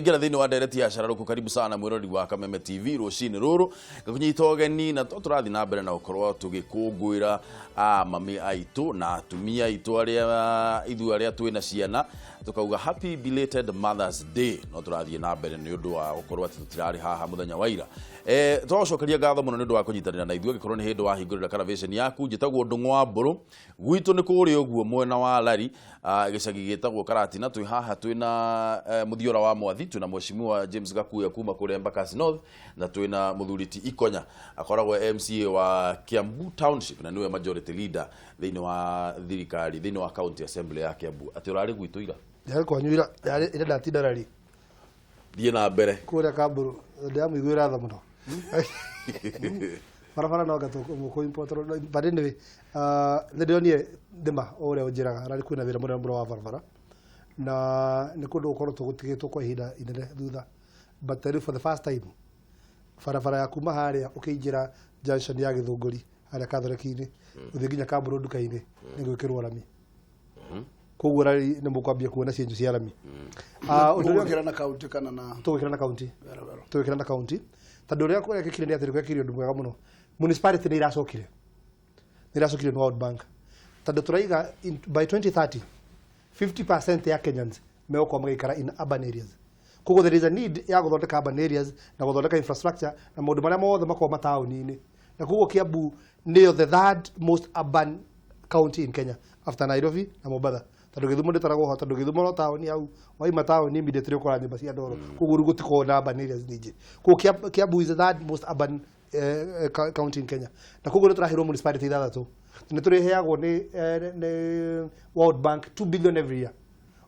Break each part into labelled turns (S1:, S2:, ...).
S1: Twaingĩra thĩinĩ wa ndereti ya Cararuku. Karibu sana mwĩrori wa Kameme TV rũcinĩ rũrũ, ngakũnyita ũgeni na to tũrathiĩ na mbere na gũkorwo tũgĩkũngũĩra mami aitũ na atumia aitũ arĩa ithuĩ arĩa twĩna ciana, tũkauga happy belated Mother's Day. No tũrathiĩ na mbere nĩ ũndũ wa gũkorwo atĩ tũtirarĩ haha mũthenya wa ira. Tũragũcokeria ngatho mũno nĩ ũndũ wa kũnyitanĩra na ithuĩ. Angĩkorwo nĩ hĩndĩ wahingũrĩra karavĩceni yaku, njĩtagwo Ndũng'ũ wa Mbũrũ. Gwitũ nĩ kũrĩa ũguo mwena wa Lari, gĩcagi gĩtagwo Karatina. Twĩ haha twĩna Mũthiora wa Mwathi, twĩna Mheshimiwa James Gakuya kuma kũrĩa Embakasi North, na twĩna mũthuri ti Ikonya, akoragwo MCA wa Kiambu Township na nĩwe majority leader thĩinĩ wa thirikari thĩinĩ wa county assembly ya Kiambu. Atĩ ũrarĩ gwitũ ira?
S2: Yarĩ kwanyu ira, yarĩ ira ndatinda rari.
S1: Thiĩ na mbere.
S2: Kũrĩa Kamburu ndĩramũiguĩra tha mũno. Barabara no anga mũkũ import, but anyway, nĩ ndĩronire ndĩma o ũrĩa ũnjĩraga ararĩ kwĩna wĩra mũnene mũno wa barabara, na nĩ kũndũ gũkorwo tũgũtigĩtwo kwa ihinda inene thutha, but rĩu for the first time barabara ya kuma harĩa ũkĩingĩra junction ya Gĩthũngũri harĩa Kathoreki-inĩ gũthiĩ nginya Kamburu nduka-inĩ nĩ gwĩkĩrwo rami. Koguo rari nĩ mũkwambia kuona cienjo cia rami. Ũndũ ũrĩa
S3: Tũgwĩkĩra na kaunti kana na
S2: tũgwĩkĩra na kaunti.
S3: Wero wero.
S2: Tũgwĩkĩra na kaunti tondũ ũrĩa kũrekĩkire nĩ atĩ nĩ gwekĩkire ũndũ mwega mũno. Municipality nĩ iracokire nĩ World Bank, tondũ tũraiga by 2030 50% ya Kenyans megũkorwo magĩikara in urban areas. Koguo there is a need ya gũthondeka urban areas na gũthondeka infrastructure na maũndũ marĩa mothe makoragwo mataũni-inĩ. Na koguo Kiambu nĩyo the third most urban county in Kenya after Nairobi na Mombatha, tondũ Gĩthumo ndĩtaragwo ho, tondũ Gĩthumo no taũni. Hau waima taũni immediately ũkora nyũmba cia ndoro. Koguo rĩu gũtikoragwo na urban areas nyingĩ. Koguo Kiambu is the third most urban county in Kenya, na koguo nĩ tũraheirwo municipality ithathatũ. Nĩ tũrĩheagwo nĩ World Bank 2 billion every year.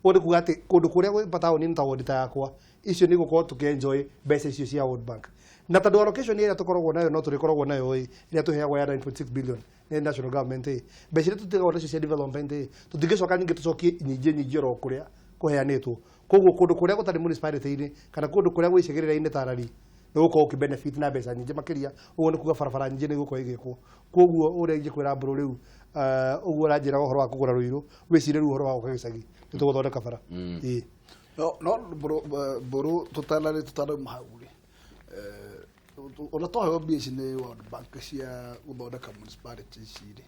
S2: Ũguo nĩ kuga atĩ kũndũ kũrĩa gwĩ mataũni ta wodi ta yakwa icio nĩ gũkorwo tũkĩenjoy mbeca icio cia World Bank. Na tondũ allocation ĩrĩa tũkoragwo nayo no tũrĩkoragwo nayo ĩ ĩrĩa tũheagwo ya 9.6 billion nĩ national government ĩ, mbeca iria tũtigagwo nacio cia development ĩ, tũtingĩcoka ningĩ tũcokie nyingĩ nyingĩ oro kũrĩa kũheanĩtwo. Koguo kũndũ kũrĩa gũtarĩ municipality-inĩ kana kũndũ kũrĩa gwĩ icigĩrĩra-inĩ ta Rari nĩ gũkorwo ũkĩ benefit na mbeca nyingĩ makĩria. Ũguo nĩ kuga barabara nyingĩ nĩ igũkorwo igĩkwo. Koguo ũrĩa ingĩkwĩra Mbũrũ rĩu, ũguo ũranjĩra ũhoro wa kũgũra Rũirũ, wĩcirie rĩu ũhoro wa gũka gĩcagi nĩ tũgũthondeka bara. Ĩĩ.
S3: No mbũrũ tũtanarĩ tũtanauma hau rĩ, ona twaheo mbia ici nĩ World Bank cia gũthondeka municipality ici rĩ,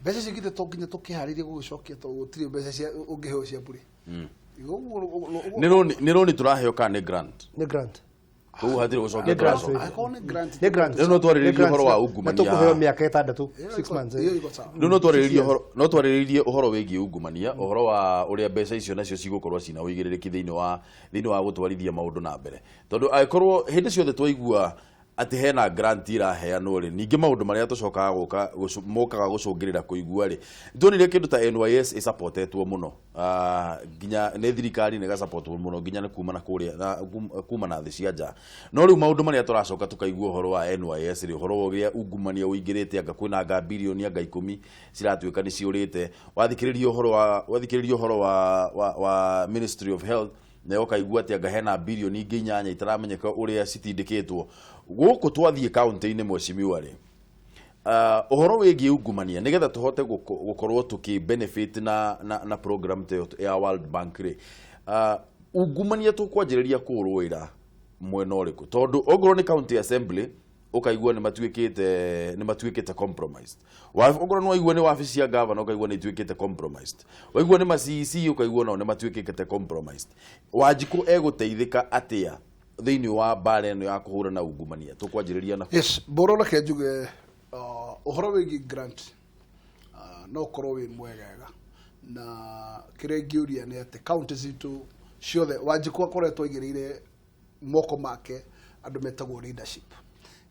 S3: mbeca ici githĩ to nginya tũkĩharĩrie gũgĩcokia, tondũ gũtirĩ mbeca cia ũngĩheo cia bure?
S1: Nĩ rũni tũraheo kana nĩ grant?
S2: Nĩ grant.
S1: Koguo hatirĩ gũcokia
S2: Nĩ grant.
S1: tũracokia.
S3: Angĩkorwo nĩ grant.
S2: Nĩ grant.
S1: Rĩu no twarĩrĩrie
S2: Nĩ grant.
S1: ũhoro wa
S2: Na
S1: ungumania.
S2: tũkũheo mĩaka 6, 6 months.
S3: Iyo iko sawa.
S1: Rĩu no twarĩrĩrie ũhoro wĩgiĩ ungumania, ũhoro wa ũrĩa mbeca icio nacio cigũkorwo cina ũigĩrĩrĩki thĩinĩ wa gũtwarithia maũndũ na mbere, tondũ angĩkorwo hĩndĩ ciothe twaigua atĩ hena grant iraheanwo rĩ, ningĩ maũndũ marĩa tũcokaga gũka mokaga gũcũngĩrĩra kũigua rĩ, tuonire kĩndũ ta NYS ĩsupportetwo mũno, nginya nĩ thirikari nĩ ĩgasupportwo mũno nginya nĩ kuma na kũrĩa na kuma na thĩ cia nja. No rĩu maũndũ marĩa tũracoka tũkaigua ũhoro wa NYS rĩ, ũhoro wa ũrĩa ungumania ũingĩrĩte, anga kwĩna anga birioni anga 10 ciratuĩka nĩ ciũrĩte. Wathikĩrĩria ũhoro wa Ministry of Health na ũkaigua atĩ anga hena birioni ingĩ 8 itaramenyeka ũrĩa citindĩkĩtwo gũkũ. Twathiĩ kaunti-inĩ, mheshimiwa rĩ, ũhoro wĩgiĩ ungumania, nĩgetha tũhote gũkorwo tũkĩ benefit na program ta ĩyo ya World Bank rĩ, ungumania tũkwanjĩrĩria kũũrũĩra mwena ũrĩkũ? Tondũ ongorwo nĩ county assembly ũkaigua nĩ matuĩkĩte compromised. Okorwo nĩ waigua nĩ wabici cia governor, ũkaigua nĩ ituĩkĩte compromised. Waigua nĩ ma CEC, ũkaigua nao nĩ matuĩkĩte compromised. Wanjikũ egũteithĩka atĩa thĩinĩ wa mbara ĩno ya kũhũrana ungumania? Tũkwanjĩrĩria na
S3: Yes, mbũrũ, reke njuge ũhoro wĩgiĩ grant no ũkorwo wĩ mwegega, na kĩrĩa ingĩũria nĩ atĩ kaunti citũ ciothe Wanjikũ akoretwo aigĩrĩire moko make andũ metagwo leadership.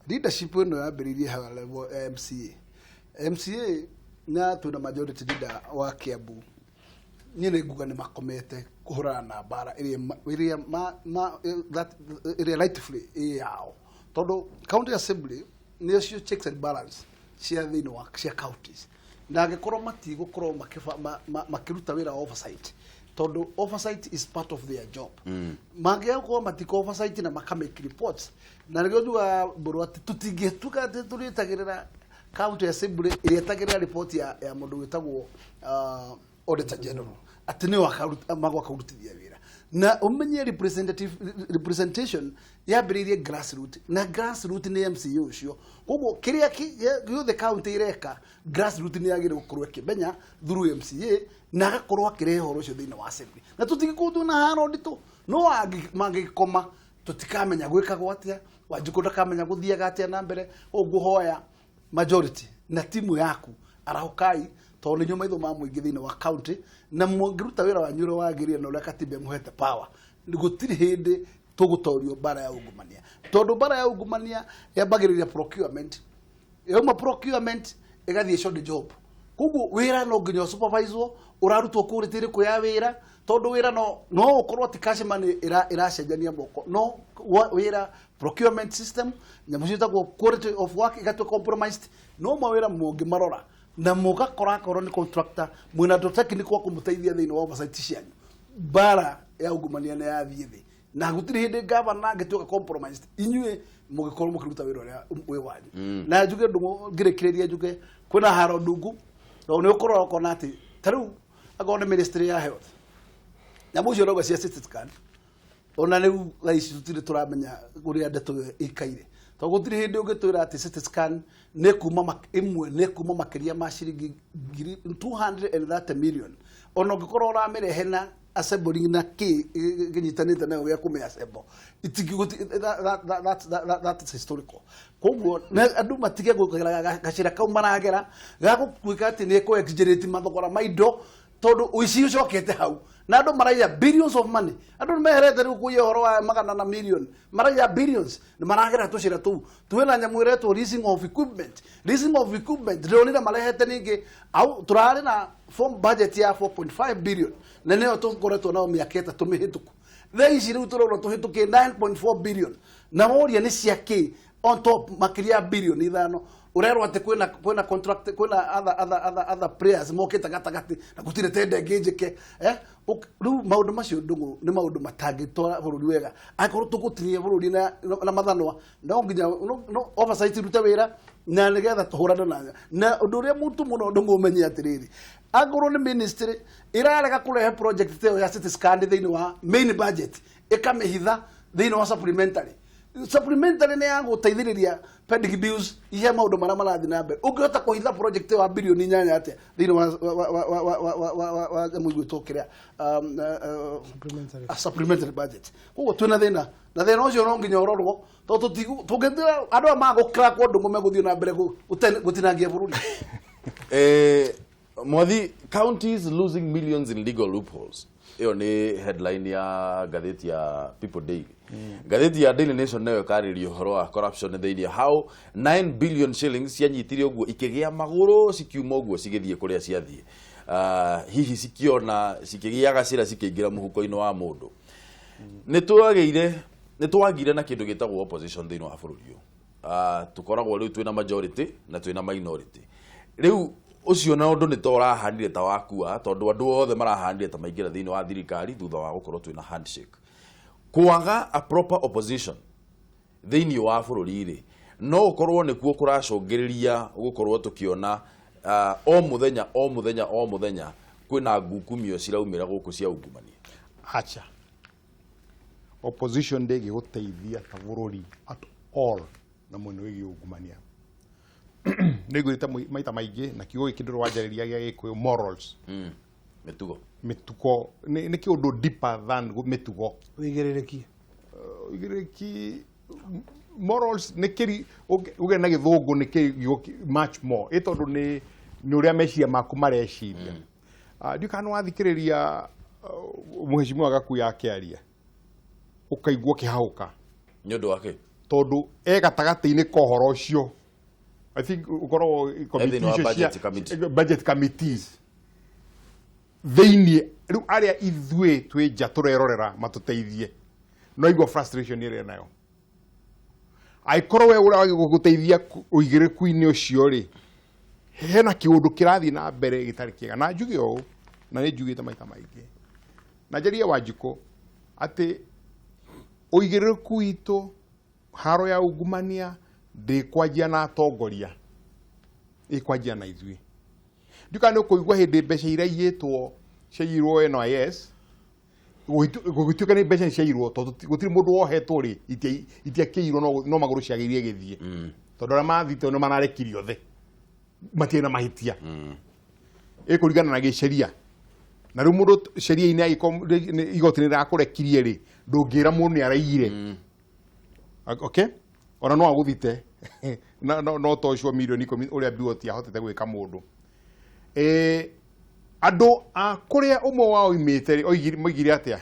S3: Leadership ĩno yambĩrĩirie ha level ya MCA. MCA na twĩna majority leader wa Kiambu, niĩ nĩ nguga nĩ makomete kũhũrana na mbara ĩrĩa ĩrĩa ma, ma, that, ĩrĩa rightfully ĩ yao, tondũ county assembly nĩcio checks and balance cia thĩinĩ wa cia counties, na angĩkorwo matigũkorwo makĩruta wĩra wa oversight, tondũ oversight is part of their job, mangĩaga gũkorwo matika oversight na maka make reports. Na nĩkĩo njugaga, Mbũrũ, atĩ tũtingĩtuĩka atĩ tũrĩtagĩrĩra county assembly ĩrĩa ĩtagĩrĩra report ya mũndũ wĩtagwo Auditor General atĩ nĩo magwa karutithia wĩra na ũmenye representative representation yambĩrĩirie grassroot, na grassroot nĩ MCA ũcio. Koguo kĩrĩa gĩothe county ireka, grassroot nĩ yagĩrĩirwo gũkorwo ĩkĩmenya through MCA na agakorwo akĩrehe ũhoro ũcio thĩinĩ wa assembly, na tũtingĩkorwo twĩna haro nditũ no mangĩkoma tũtikamenya gwĩkagwo atĩa. Wanjikũ ndakamenya gũthiaga atĩa na mbere. Ũguo ngũhoya majority na timu yaku, arahũkai, tondũ nĩ inyuĩ maitho ma mũingĩ thĩinĩ wa county, na mũngĩruta wĩra wanyu ũrĩa wagĩrĩire na ũrĩa katiba ĩmũhete power, gũtirĩ hĩndĩ tũgũtorio mbara ya ungumania, tondũ mbara ya ungumania yambagĩrĩria procurement, yauma procurement ĩgathiĩ short job. Koguo wĩra no nginya ũsuperviswo, ũrarutwo quality ĩrĩkũ ya wĩra, tondũ wĩra no ũkorwo ti cash money ĩracenjania moko, no wĩra procurement system, nyamũ ciĩtagwo quality of work igatuĩka compromised. No mawĩra mũngĩmarora na mũgakora akorwo nĩ contractor mwĩna andũ technical wa kũmũteithia thĩinĩ wa oversight cianyu, mbara ya ungumania nĩ yathiĩ thĩ, na gũtirĩ hĩndĩ gavana angĩtuĩka compromised inyuĩ mũgĩkorwo mũkĩruta wĩra ũrĩa wĩ wanyu. Na njuge ndũng'ũ, ngĩrĩkĩrĩria njuge kwĩna haro ndungu, tondũ nĩ ũkũrora ũkona atĩ ta rĩu akorwo nĩ ministry ya health, nyamũ icio rauga cia CT scan, ona rĩu thaa ici tũtirĩ tũramenya ũrĩa ndeto ĩyo ĩikaire, tondũ gũtirĩ hĩndĩ ũngĩtwĩra atĩ CT scan nĩ kuma ĩmwe nĩ kuma makĩria ma ciringi ngiri 230 million, ona ũngĩkorwo ũramĩrehe na assembling na kĩ kĩnyitanĩte nayo gĩa kũmĩ assemble that is historical. Koguo na andũ matige gũkĩra gacĩra kau maragera ga gũtuĩka atĩ nĩ kũ exaggerate mathogora ma indo, tondũ ũici ũcokete hau na andũ maraiya billions of money. Andũ nĩ meherete rĩu kũiya ũhoro wa magana na million, maraiya billions nĩ maragera tũcĩra tũu. Twĩna nyamũ ĩretwo leasing of equipment. Leasing of equipment ndĩronire marehete ningĩ au tũrarĩ na form budget ya 4.5 billion, na nĩyo tũkoretwo nayo mĩaka 3 mĩhĩtũku. Thaa ici rĩu tũrona tũhĩtũkĩte 9.4 billion, na woria nĩ cia kĩ on top makĩria ya bilioni 5. Ũrerwo atĩ kwĩna contract, kwĩna other players mokĩte gatagatĩ na gũtirĩ tender ĩngĩ njĩke, eh. Rĩu maũndũ macio, ndũng'ũ, nĩ maũndũ matangĩtwara bũrũri wega angĩkorwo tũgũtinia bũrũri na mathanwa. No nginya no oversight irute wĩra na nĩgetha tũhũrane na ũndũ ũrĩa mũtu mũno. Ndũng'ũ, ũmenye atĩrĩrĩ, angĩkorwo nĩ ministry ĩrarega kũrehe project ĩyo ya CT scan thĩinĩ wa main budget, ĩkamĩhitha thĩinĩ wa supplementary, supplementary nĩ ya gũteithĩrĩria pending bills ihe maũndũ marĩa marathiĩ na mbere, ũngĩhota kũhitha project ĩyo ya bilioni 8 atĩa thĩinĩ wa nyamũ igwĩtwo kĩrĩa
S2: Supplementary.
S3: A supplementary budget? Koguo twĩna thĩna, na thĩna ũcio no nginya ũrorwo, tondũ tũngĩtira andũ aya magũkrakwo, ndũng'ũ, megũthiĩ na mbere gũtinangia bũrũri.
S1: Mwathi, counties losing millions in legal loopholes, ĩyo nĩ headline ya ngathĩti ya People Daily. Ngathĩti ya Daily Nation nayo ĩkarĩria ũhoro wa corruption thĩinĩ, how 9 billion shillings cianyitire ũguo ikĩgĩa magũrũ, cikiuma ũguo cigĩthiĩ kũrĩa ciathiĩ, hihi cikiona cikĩgĩa gacĩra cikĩingĩra mũhuko-inĩ wa mũndũ. Nĩ twagire na kĩndũ gĩtagwo opposition thĩinĩ wa bũrũri ũyũ. Tũkoragwo rĩu twĩna majority na twĩna minority. Rĩu ũcio na ũndũ nĩ ta ũrahanire ta wakua, tondũ andũ othe marahanire ta maingĩra thĩinĩ wa thirikari thutha wa gũkorwo twĩna handshake. Kwaga a proper opposition thĩinĩ wa bũrũri rĩ, no ũkorwo nĩkuo kũracũngĩrĩria gũkorwo tũkĩona o mũthenya, o mũthenya, o mũthenya kwĩna ngukumio ciraumĩra gũkũ cia ungumania?
S4: Acha, opposition ndĩngĩgũteithia ta bũrũri at all na mwena wĩgiĩ ungumania. Nĩ ngwĩrĩte maita maingĩ na kiugo gĩkĩ ndĩrwanjarĩria gĩa Gĩkũyũ, morals.
S1: Mĩtugo.
S4: Mĩtugo nĩ kĩũndũ deeper than mĩtugo.
S2: Wĩigĩrĩrĩki.
S4: Ũigĩrĩrĩki, morals nĩ kĩri uge na Gĩthũngũ nĩ kiugo much more, ĩ tondũ nĩ ũrĩa meciria maku mareciria. Ndiũ kana nĩ wathikĩrĩria mũheshimiwa Gakuya akĩaria, ũkaigua ũkĩhahũka.
S1: Nĩ ũndũ wa kĩ?
S4: Tondũ e gatagatĩ-inĩ ka ũhoro ũcio. I think ũkoragwo
S1: thĩinĩ wa
S4: icio
S1: budget committee.
S4: Budget committees thĩinĩ. Rĩu arĩa ithuĩ twĩ nja tũrerorera matũteithie, no igua frustration ĩrĩa nayo angĩkorwo we ũrĩa wagĩrĩirwo gũteithia ũigĩrĩku-inĩ ũcio rĩ, hena kĩũndũ kĩrathiĩ na mbere gĩtarĩ kĩega. Na njuge ũũ, na nĩ njugĩte maita maingĩ na njarie Wanjikũ, atĩ ũigĩrĩrĩku witũ haro ya ungumania ndĩkwanjia na atongoria, ĩkwanjia na ithuĩ. Ndiũka nĩ ũkũigua hĩndĩ mbeca iria iyĩtwo ciaiyirwo NYS, gũgĩtuĩka nĩ mbeca ciaiyirwo tondũ gũtirĩ mũndũ wohetwo rĩ, itiakĩirwo no magũrũ ciagĩrĩire gĩthiĩ. Tondũ arĩa mathite nĩ mararekirio othe. Matirĩ na mahĩtia. Ĩkũringana na gĩceria. Na rĩu mũndũ sheria-inĩ angĩkorwo igoti nĩ rĩrakũrekirie rĩ, ndũngĩra mũndũ nĩ araiyire. Okay? Ona no agũthite. No to ũcio milioni 10 ũrĩa Biwott ahotete gwĩka mũndũ. Andũ a kũrĩa ũmwe wao oimĩte rĩ, moigire atĩa?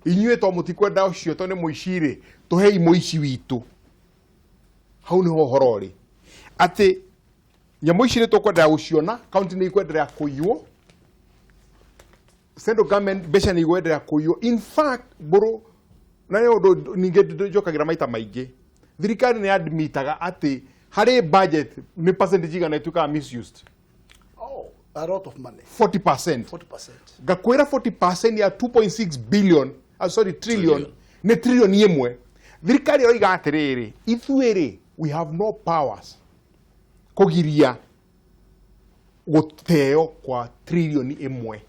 S4: Inyuĩ to mũtikwenda ũcio to nĩ mũici rĩ, tũhei mũici witũ. Hau nĩho ũhoro ũrĩ. Atĩ nyamũ ici nĩ tũkwenderea gũciona, kaunti nĩ ikwenderea kũiywo, central government mbeca nĩ igwenderea kũiywo. In fact, mbũrũ, na nĩ ũndũ ningĩ njokagĩra maita maingĩ, thirikari nĩ admitaga atĩ harĩ budget nĩ percentage igana ĩtuĩkaga misused.
S3: Oh, a lot of money.
S4: 40%.
S3: 40%.
S4: Ngakwĩra 40% ya 2.6 billion, sorry, trillion, nĩ trillion ĩmwe. Thirikari ĩroiga atĩrĩrĩ, ithuĩ rĩ, we have no powers kũgiria gũteo kwa trilioni ĩmwe,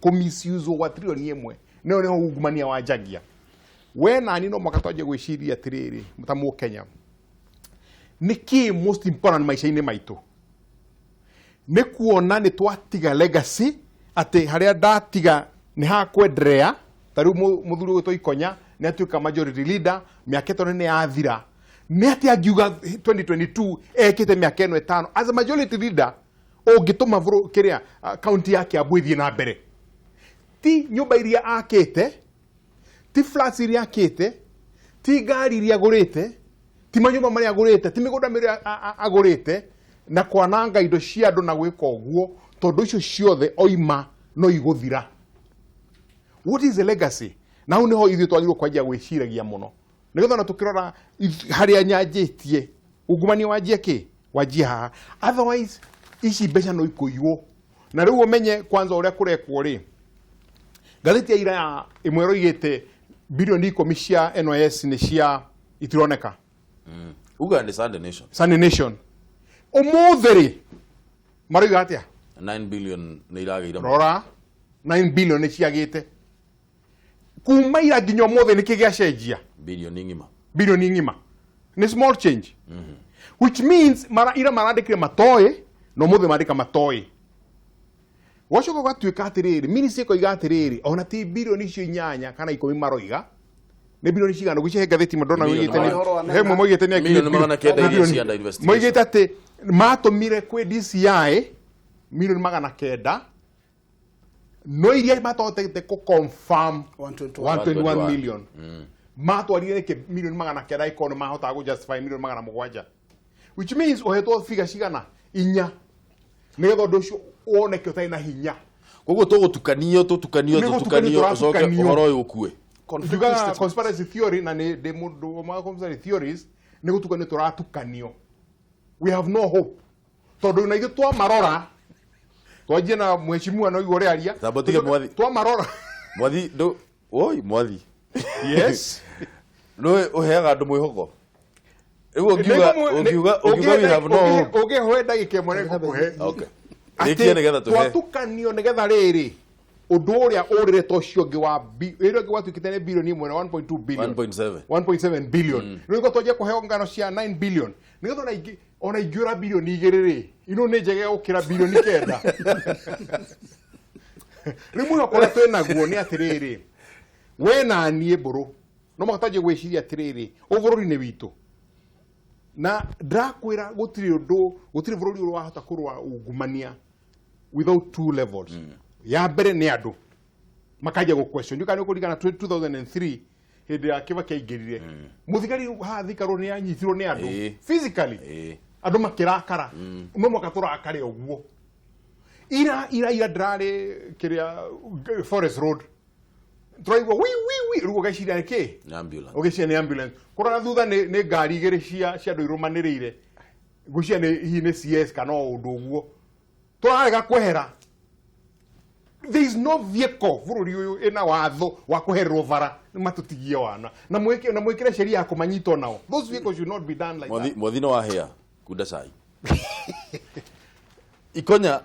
S4: kũmisuse gwa trilioni ĩmwe. Nĩyo nĩho ungumania wanjagia. We nani no mwaka twanjie gwĩciria atĩrĩrĩ, ta Mũkenya, nĩkĩ most important maica-inĩ maitũ? Nĩ kuona nĩ twatiga legacy atĩ harĩa ndatiga nĩ hakwenderea. Ta rĩu mũthuri ũgwĩtwo Ikonya nĩ atuĩka majority leader, mĩaka ĩtano nĩ yathira. Nĩ atĩa angiuga 2022 ekĩte mĩaka ĩno ĩtano as a majority leader ũngĩtũma kĩrĩa county ya Kiambu ĩthiĩ na mbere? Ti nyũmba iria akĩte, ti flats iria akĩte, ti ngari iria agũrĩte, ti manyũmba marĩa agũrĩte, ti mĩgũnda mĩrĩa agũrĩte, na kwananga indo cia andũ na gwĩka ũguo, tondũ icio ciothe oima no igũthira. What is the legacy? Na hau nĩho ithuĩ twagĩrĩirwo kwanjia gwĩciragia mũno, nĩgetha ona tũkĩrora harĩa nyanjĩtie ungumania wanjie kĩ wanjie haha, otherwise ici mbeca no ikũiywo. Na rĩu ũmenye kwanza ũrĩa kũrekwo rĩ, ngathĩti ya ira ya ĩmwe ĩroigĩte bilioni 10 cia NYS nĩ cia itironeka.
S1: Uga nĩ Sunday Nation.
S4: Sunday Nation ũmũthĩ rĩ maroiga atĩa?
S1: 9 billion nĩ iragĩire.
S4: Rora, 9 billion nĩ ciagĩte kuma ira nginya ũmũthĩ. Nĩkĩ gĩacenjia?
S1: Bilioni ng'ima.
S4: Bilioni ng'ima nĩ small change, which means mara ira marandĩkire matoĩ na ũmũthĩ mandĩka matoĩ. Gwacoka gũgatuĩka atĩrĩrĩ, ministry ĩkoiga atĩrĩrĩ, ona ti bilioni icio 8 kana 10 maroiga, nĩ bilioni cigana? Gwĩcihe ngathĩti ndona
S1: Milioni
S4: moigĩte he mwe moigĩte nĩ
S1: Milioni 900 iria cia under investigation.
S4: Moigĩte atĩ matũmire kwĩ DCI milioni 900, no iria matahotete kũ confirm
S3: 121.
S4: 121 million. Matwarire nĩkĩ milioni 900 ĩkorwo nĩ mahotaga kũ justify milioni 700? Which means ũhetwo figa cigana inya nĩgetha ũndũ ũcio woneke ũtarĩ na hinya.
S1: Koguo tũgũtukanio, tũtukanio,
S4: Nĩ gũtukanio,
S1: tũtukanio, ũcoke
S4: tũratukanio.
S1: ũhoro ũyũ ũkue.
S3: Conflicting
S4: Njugaga
S3: statements.
S4: conspiracy theory, na nĩ ndĩ mũndũ wa conspiracy theories. Nĩ gũtukanio tũratukanio. We have no hope, tondũ na ithuĩ twamarora, twanjie na mheshimiwa no igua ũrĩa aria.
S1: Tamba tige mwathi.
S4: Twamarora.
S1: Mwathi ndũ oi mwathi.
S4: Yes.
S1: Nĩwe ũheaga andũ mwĩhoko. Rĩu ũngiuga we have no hope.
S4: Ũngĩhe ndagĩka ĩmwe nĩ ngũkũhe.
S1: Okay. Rĩkia nĩgetha tũhe.
S4: Twatukanio nĩgetha rĩrĩ ũndũ ũrĩa ũrĩre ta ũcio ũngĩ wa ũrĩa ũngĩ watuĩkĩte nĩ bilioni ĩmwe na 1.2 billion.
S1: 1.7.
S4: 1.7 billion. Rĩu nĩguo twanjia kũheo ngano cia 9 billion, nĩgetha ona ingĩ ona ingĩũra bilioni 2 rĩ, ino nĩ njege gũkĩra bilioni 9. Rĩu mwĩhoko ũrĩa twĩ naguo nĩ atĩrĩrĩ, we na niĩ mbũrũ no mũhaka twanjie gwĩciria atĩrĩrĩ, ũyũ bũrũri nĩ witũ, na ndakwĩra gũtirĩ ũndũ, gũtirĩ bũrũri ũrĩa wahota kũrũa ungumania without two levels. Ya mbere nĩ andũ makanjia gũ question. Ndiũĩ kana nĩ ũkũririkana 2003 hĩndĩ ya Kibaki aingĩrire, mũthigari haha Thika Road nĩ anyitirwo nĩ andũ physically, andũ makĩrakara. No mũhaka tũrakare ũguo. Ira ira ira ndĩrarĩ kĩrĩa Forest Road, tũraigua wi wi wi, rĩu ũgeciria nĩ kĩ?
S1: Nĩ ambulance.
S4: Ũgeciria nĩ ambulance, kũrora thutha nĩ ngari igĩrĩ cia andũ irũmanĩrĩire, ngwĩciria nĩ hihi nĩ CS kana o ũndũ ũguo tũrarega kwehera. There is no vehicle bũrũri ũyũ ĩna watho wa kwehererwo bara. Nĩ matũtigie wana na mwĩke na mwĩkĩre sheria ya kũmanyita nao. Those vehicles should not be done like
S1: Mwathi
S4: that.
S1: Mwathi no wahĩa kunda cai. Ikonya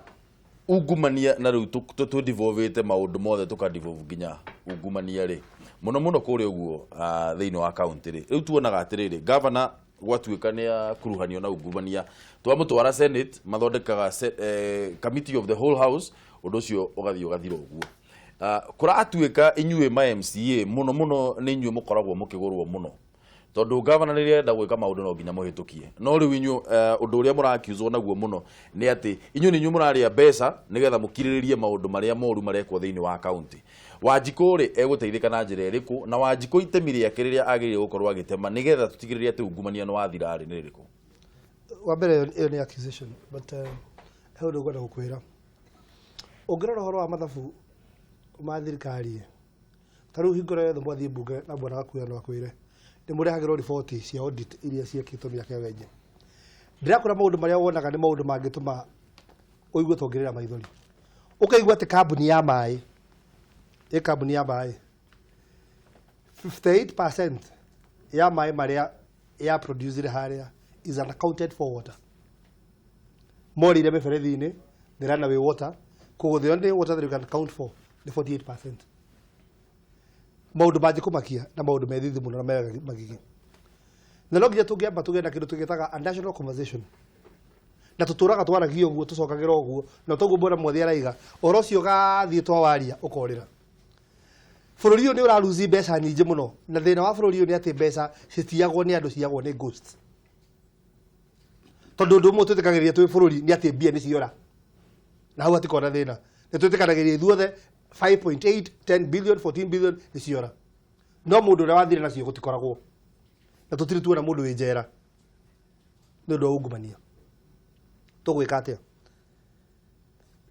S1: ungumania na rĩu tũ devolvĩte maũndũ mothe tũka devolve nginya ungumania rĩ mũno mũno kũrĩa ũguo thĩinĩ wa kaunti rĩ rĩu tuonaga atĩrĩrĩ governor gwatuĩka nĩ akuruhanio na ungumania twamũtwara senate mathondekaga committee of the whole house ũndũ ũcio ũgathiĩ ũgathira ũguo. Kũratuĩka inyuĩ ma MCA mũno mũno nĩ inyuĩ mũkoragwo mũkĩgũrwo mũno tondũ governor rĩrĩa enda gwĩka maũndũ no nginya mũhĩtũkie no rĩu inyuĩ ũndũ ũrĩa mũrakiuzwo naguo mũno nĩ atĩ inyuĩ nĩ inyuĩ mũrarĩa mbeca nĩgetha mũkirĩrĩrie maũndũ marĩa moru marekwo thĩinĩ wa kaunti. Wanjikũ rĩ egũteithĩka na njĩra ĩrĩkũ na Wanjikũ itemi rĩake rĩrĩa agĩrĩire gũkorwo agĩtema nĩgetha tũtigĩrĩre atĩ ungumania nĩ wathira rĩ nĩ rĩrĩkũ?
S2: Wa mbere ĩyo nĩ accusation, but he ũndũ ngwenda gũkwĩra. Ũngĩrora ũhoro wa mathabu ma thirikari, ta rĩu hingo ĩrĩa yothe mwathiĩ mbunge na bwana Gakuya no akwĩre nĩ mũrehagĩrwo riboti cia audit iria ciĩkĩtwo mĩaka ĩyo ĩngĩ. Ndĩrakwĩra maũndũ marĩa wonaga nĩ maũndũ mangĩtũma ũigue ta ũngĩrĩra maithori. Ũkaigua atĩ kambuni ya maĩ, ĩ kambuni ya maĩ 58% ya maĩ marĩa ya producire harĩa is unaccounted for water. Morire mĩberethi-inĩ, the runaway water, koguo the only water that you can account for nĩ 48%. Maũndũ mangĩkũmakia na maũndũ me thithi mũno na me magigi. Na no nginya tũngĩamba tũgĩe na kĩndũ tũgĩtaga a national conversation na tũtũraga twaragia ũguo tũcokagĩra ũguo na toguo mbona mwathi araiga ũhoro ũcio ũgathiĩ twawaria ũkorĩra. Bũrũri ũyũ nĩ ũraruzi mbeca nyingĩ mũno na thĩna wa bũrũri ũyũ nĩ atĩ mbeca citiagwo nĩ andũ ciagwo nĩ ghosts. Tondũ ũndũ ũmwe twĩtĩkagĩria twĩ bũrũri nĩ atĩ mbia nĩ ciora na hau hatikoragwo na thĩna. Nĩ twĩtĩkanagĩria ithuothe 5.8, 10 billion, 14 billion nĩ ciora no mũndũ ũrĩa wathire nacio gũtikoragwo na tũtirĩ tuona mũndũ wĩ njera nĩ ũndũ wa ungumania. Tũgwĩka atĩa?